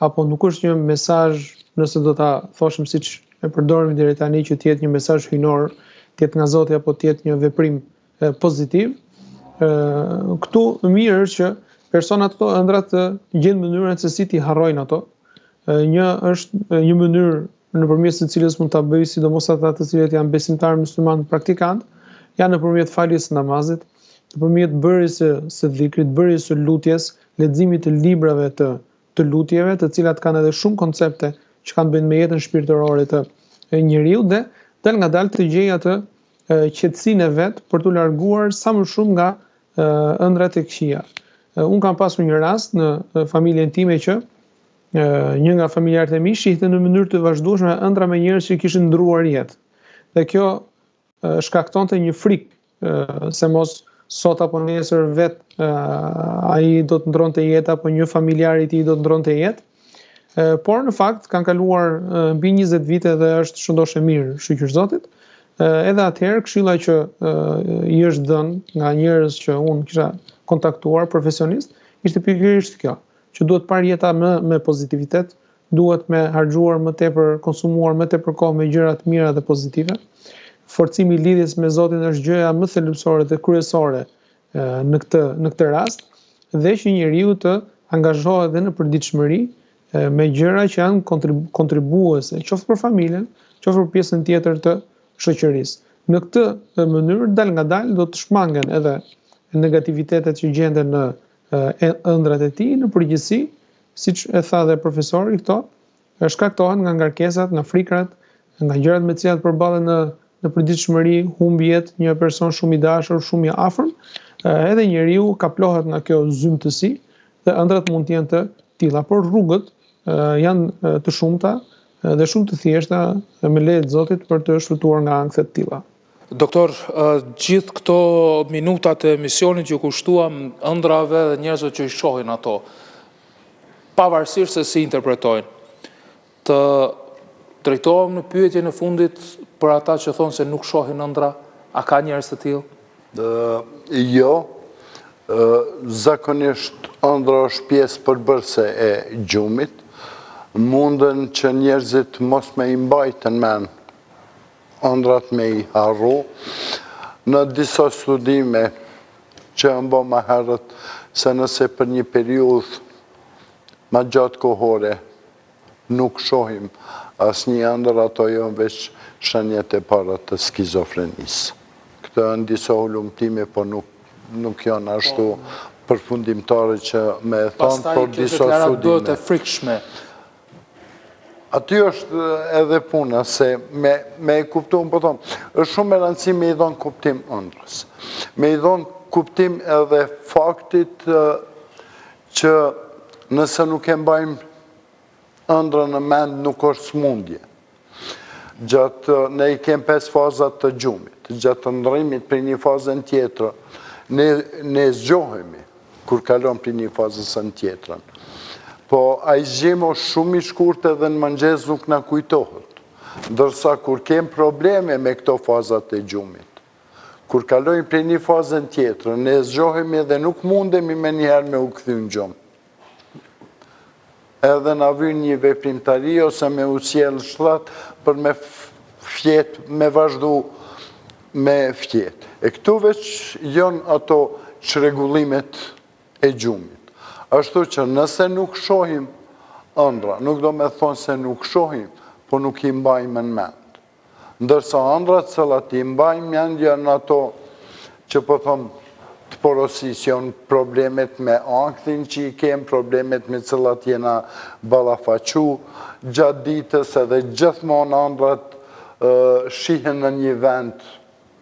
apo nuk është një mesazh, nëse do ta thoshim siç e përdorim deri tani që të jetë një mesazh hyjnor, të jetë nga Zoti apo të jetë një veprim pozitiv. Ë këtu më mirë është që personat këto ëndrra të gjejnë mënyrën se si t'i harrojnë ato. Një është një mënyrë nëpërmjet së cilës mund ta bëjë sidomos ata të cilët janë besimtarë muslimanë praktikantë, janë nëpërmjet faljes së namazit, nëpërmjet bërjes së, së dhikrit, bërjes së lutjes, leximit të librave të të lutjeve, të cilat kanë edhe shumë koncepte që kanë të bëjnë me jetën shpirtërore të njeriut dhe dalëngadalë të gjejë atë qetësinë e vet për t'u larguar sa më shumë nga ëndrrat e këqija. Unë kam pasur një rast në familjen time që një nga familjarët e mi shihte në mënyrë të vazhdueshme ëndrra me njerëz që kishin ndërruar jetë. Dhe kjo shkaktonte një frikë se mos sot apo nesër vetë ai do të ndërronte jetë apo një familjar i tij do të ndërronte jetë. Por në fakt kanë kaluar mbi 20 vite dhe është shëndoshë e mirë, shyqyr Zotit. Edhe atëherë këshilla që i është dhënë nga njerëz që unë kisha kontaktuar profesionistë, ishte pikërisht kjo, që duhet parë jeta më me pozitivitet, duhet me harxhuar më tepër, konsumuar më tepër kohë me gjëra të mira dhe pozitive. Forcimi i lidhjes me Zotin është gjëja më thelbësore dhe kryesore në këtë në këtë rast dhe që njeriu të angazhohet dhe në përditshmëri me gjëra që janë kontribuuese, qoftë për familjen, qoftë për pjesën tjetër të shoqërisë. Në këtë mënyrë dalëngadalë do të shmangen edhe negativitetet që gjenden në ëndrrat e tij, në përgjithësi, siç e tha dhe profesori, këto shkaktohen nga ngarkesat, nga frikrat, nga gjërat me të cilat përballen në në përditshmëri, humb jetë një person shumë i dashur, shumë i afërm, edhe njeriu kaplohet nga kjo zymtësi dhe ëndrrat mund të jenë të tilla, por rrugët janë të shumta dhe shumë të thjeshta me leje të Zotit për të shpëtuar nga ankthe të tilla. Doktor, gjithë këto minutat e emisionit që kushtuam ëndrrave dhe njerëzve që i shohin ato, pavarësisht se si interpretojnë, të drejtohem në pyetjen e fundit për ata që thonë se nuk shohin ëndrra, a ka njerëz të tillë? Jo, zakonisht ëndrra është pjesë përbërëse e gjumit, munden që njerëzit mos me i mbajtë në men ëndrrat me i harru. Në disa studime që janë bo ma herët, se nëse për një periudhë ma gjatë kohore nuk shohim asnjë ëndërr, ato janë veç shenjat e para të skizofrenisë. Këto janë disa hulumtime, po nuk nuk janë ashtu po. përfundimtare që me e thonë, por disa studime. Pastaj kjo deklaratë bëhet e frikshme. Aty është edhe puna se me, me e kuptu, unë po thom, është shumë me rëndësi me i dhonë kuptim ëndrrës. Me i dhonë kuptim edhe faktit që nëse nuk e mbajmë ëndrrën në mend nuk është smundje. Gjatë, ne i kem 5 fazat të gjumit, gjatë ndrrimit prej një faze në tjetrën, ne, ne zgjohemi kur kalon prej një fazës në tjetrën. Po, ai zgjim është shumë i shkurt edhe në mëngjes nuk na kujtohet. Ndërsa kur kem probleme me këto fazat e gjumit. Kur kalojmë prej një faze në tjetrën, ne zgjohemi dhe nuk mundemi menjëherë me u kthy në gjumë. Edhe na vyn një veprimtari ose me u sjellë n'shtrat për me fjet, me vazhdu me fjet. E këtu veç janë ato çrregullimet e gjumit. Ashtu që nëse nuk shohim ëndrra, nuk do me thonë se nuk shohim, po nuk i mbajmë në mend. Ndërsa ëndrrat të cilat i mbajmë mend janë ato që po thom të porosisë, janë problemet me ankthin që i kem, problemet me cilat jena ballafaqu gjatë ditës edhe gjithmonë ëndrrat shihen në një vend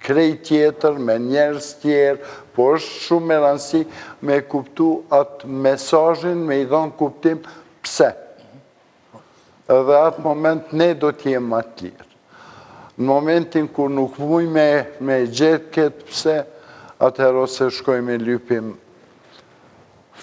krejt tjetër, me njerëz tjerë, po është shumë me rëndësi me kuptu atë mesazhin, me i dhonë kuptim pse. Edhe atë moment ne do të jem ma të lirë. Në momentin kur nuk muj me, me gjetë këtë pse, atëherë ose shkojmë e lypim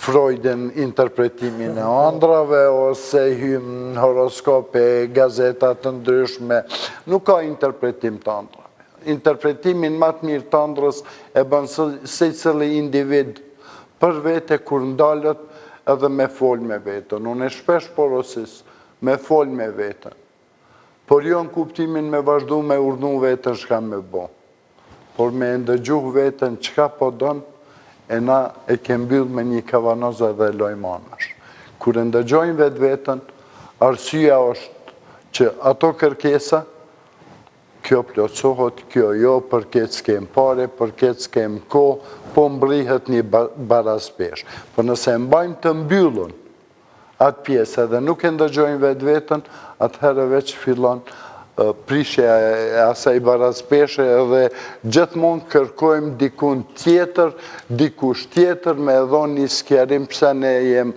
Freudin interpretimin e andrave, ose hym në horoskop e gazeta të ndryshme. Nuk ka interpretim të andrave. Interpretimin ma të mirë të andrës e bën secili individ për vete kur ndalet edhe me fol me veten. Unë e shpesh porosis me fol me veten. Por jo në kuptimin me vazhdu me urdhnu veten çka me bo. Por me e ndëgju veten çka po don e na e kem mbyll me një kavanoz edhe e lojmë anash. Kur e ndëgjojmë vetveten, arsyeja është që ato kërkesa Kjo plotësohet, kjo jo, për këtë s'kem pare, për këtë s'kem kohë, po mbrihet një baraspeshë. Po nëse e mbajmë të mbyllun atë pjesë edhe nuk e ndëgjojmë vetveten, atëherë veç fillon prishja e asaj baraspeshe edhe gjithmonë kërkojmë dikun tjetër, dikush tjetër me dhonë një sqarim pse ne jem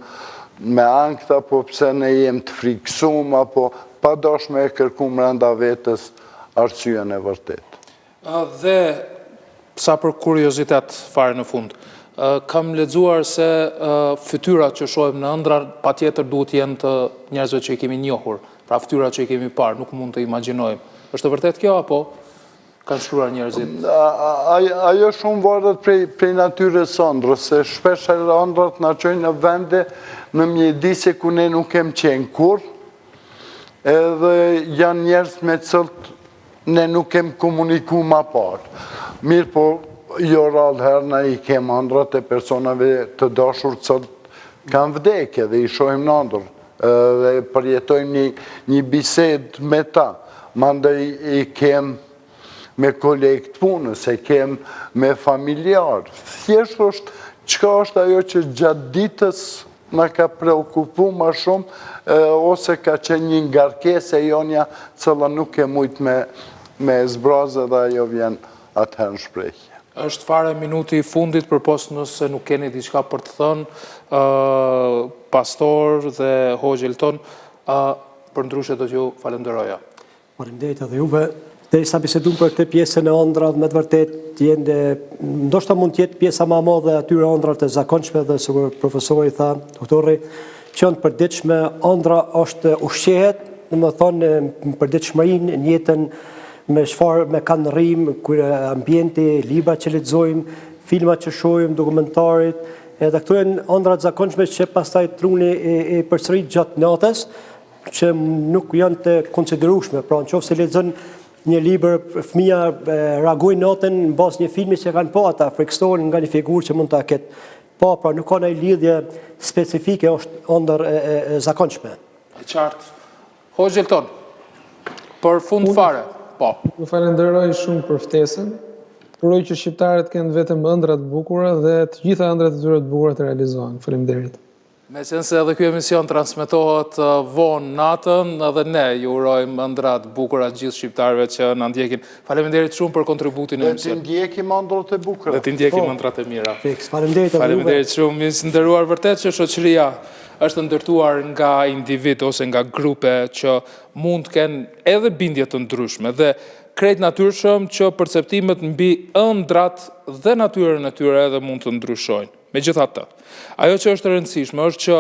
me ankth apo pse ne jem të frikësum apo Pa dashtë me e kërku mrenda vetes arsyen e vërtetë. Dhe sa për kuriozitet fare në fund, kam lexuar se fytyrat që shohim në ëndrra patjetër duhet të jenë të njerëzve që i kemi njohur, pra fytyrat që i kemi parë, nuk mund të imagjinojmë. Është e vërtetë kjo apo kanë shkruar njerëzit? Ajo shumë varet prej natyrës së ëndrrës, se shpesh herë ëndrrat na çojnë në vende, në mjedise ku ne nuk kem qenë kurrë, edhe janë njerëz me të cilët ne nuk kem komuniku ma parë. Mirëpo, jo rrallë herë na i kem ëndrrat e personave të dashur të cilët kanë vdekë dhe i shohim në ëndërr dhe përjetojmë një, një bisedë me ta. Mandej i kem me kolegë të punës, e kem me familjarë. Thjesht është, çka është ajo që gjatë ditës na ka preokupu ma shumë, ose ka qenë një ngarkesë e jonja, cila nuk e mujtë me, me zbrazë dhe ajo vjen atëherë në shprehje. Është fare minuti i fundit përpos nëse nuk keni diçka për të thënë, pastor dhe hoxhë Elton, përndryshe do t'ju falënderoja. Faleminderit edhe juve. Derisa biseduam për këtë pjesën e ëndrrave, me të vërtetë janë ndoshta mund të jetë pjesa më e madhe e atyre ëndrrave të zakonshme dhe sikur profesori tha, doktori, që janë të përditshme, ëndrra është ushqehet, domethënë në përditshmërinë, në jetën me çfarë me kanë rrim, kur ambienti, librat që lexojmë, filmat që shohim, dokumentaret, edhe këto janë ëndrra të zakonshme që pastaj truni i, i përsërit gjatë natës, që nuk janë të konsiderueshme. Pra në qoftë se lexon një libër, fëmija reagojnë natën në bazë një filmi që kanë pa ata, frikësohen nga një figurë që mund ta ketë pa, pra nuk ka ndonjë lidhje specifike, është ëndërr e, e, e zakonshme. E qartë. Hoxhë Elton, për fund fare, po. Ju falenderoj shumë për ftesën. Uroj që shqiptarët të kenë vetëm ëndrra të bukura dhe të gjitha ëndrrat e tyre të bukura të realizohen. Faleminderit. Meqenëse edhe ky emision transmetohet vonë natën, edhe ne ju urojmë ëndrra të bukura gjithë shqiptarëve që na ndjekin. Faleminderit shumë për kontributin e emisionit. Dhe t'i ndjekim ëndrrat e bukura. Dhe t'i ndjekim po. ëndrrat e mira. Fiks, faleminderit edhe juve. Faleminderit shumë. Miq të nderuar vërtet që shoqëria është ndërtuar nga individë ose nga grupe që mund të kenë edhe bindje të ndryshme dhe krejt natyrshëm që perceptimet mbi ëndrrat dhe natyrën e tyre edhe mund të ndryshojnë. Megjithatë, ajo që është e rëndësishme është që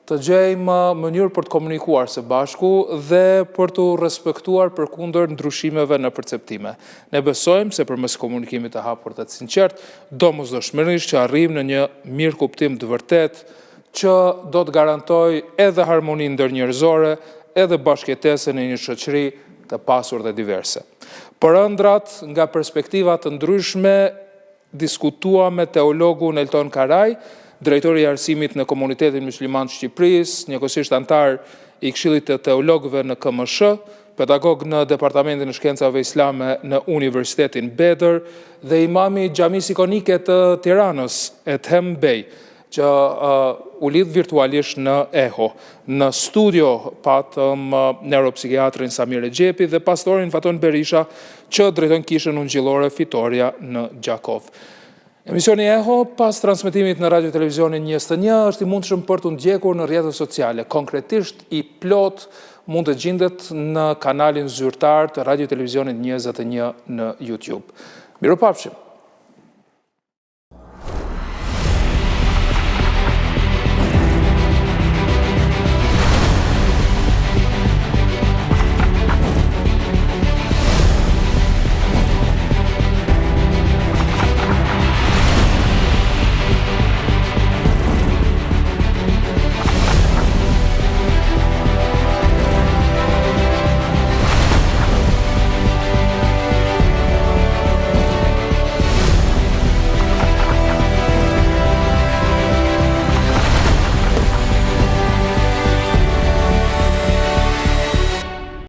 Të gjejmë mënyrë për të komunikuar së bashku dhe për t'u respektuar përkundër ndryshimeve në perceptime. Ne besojmë se përmes komunikimit të hapur dhe të sinqertë, domosdoshmërisht që arrijmë në një mirëkuptim të vërtetë që do të garantojë edhe harmoninë ndërnjerëzore, edhe bashkëjetesën në një shoqëri të pasur dhe diverse. Për ëndrrat nga perspektiva të ndryshme Diskutuam me teologun Elton Karaj, drejtor i arsimit në Komunitetin Mysliman të Shqipërisë, njëkohësisht anëtar i Këshillit të Teologëve në KMSH, pedagog në Departamentin e Shkencave Islame në Universitetin Bedër dhe imam i Xhamisë Ikonike të Tiranës, Ethem Bej, që u lidh virtualisht në Eho. Në studio patëm neuropsikiatrin Sami Rexhepi dhe pastorin Faton Berisha që drejton kishën ungjillore Fitorja në Gjakovë. Emisioni Eho, pas transmetimit në Radio Televizionin 21, është i mundshëm për t'u ndjekur në rrjetet sociale. Konkretisht, i plotë mund të gjindet në kanalin zyrtar të Radio Televizionit 21 në YouTube. Mirupafshim!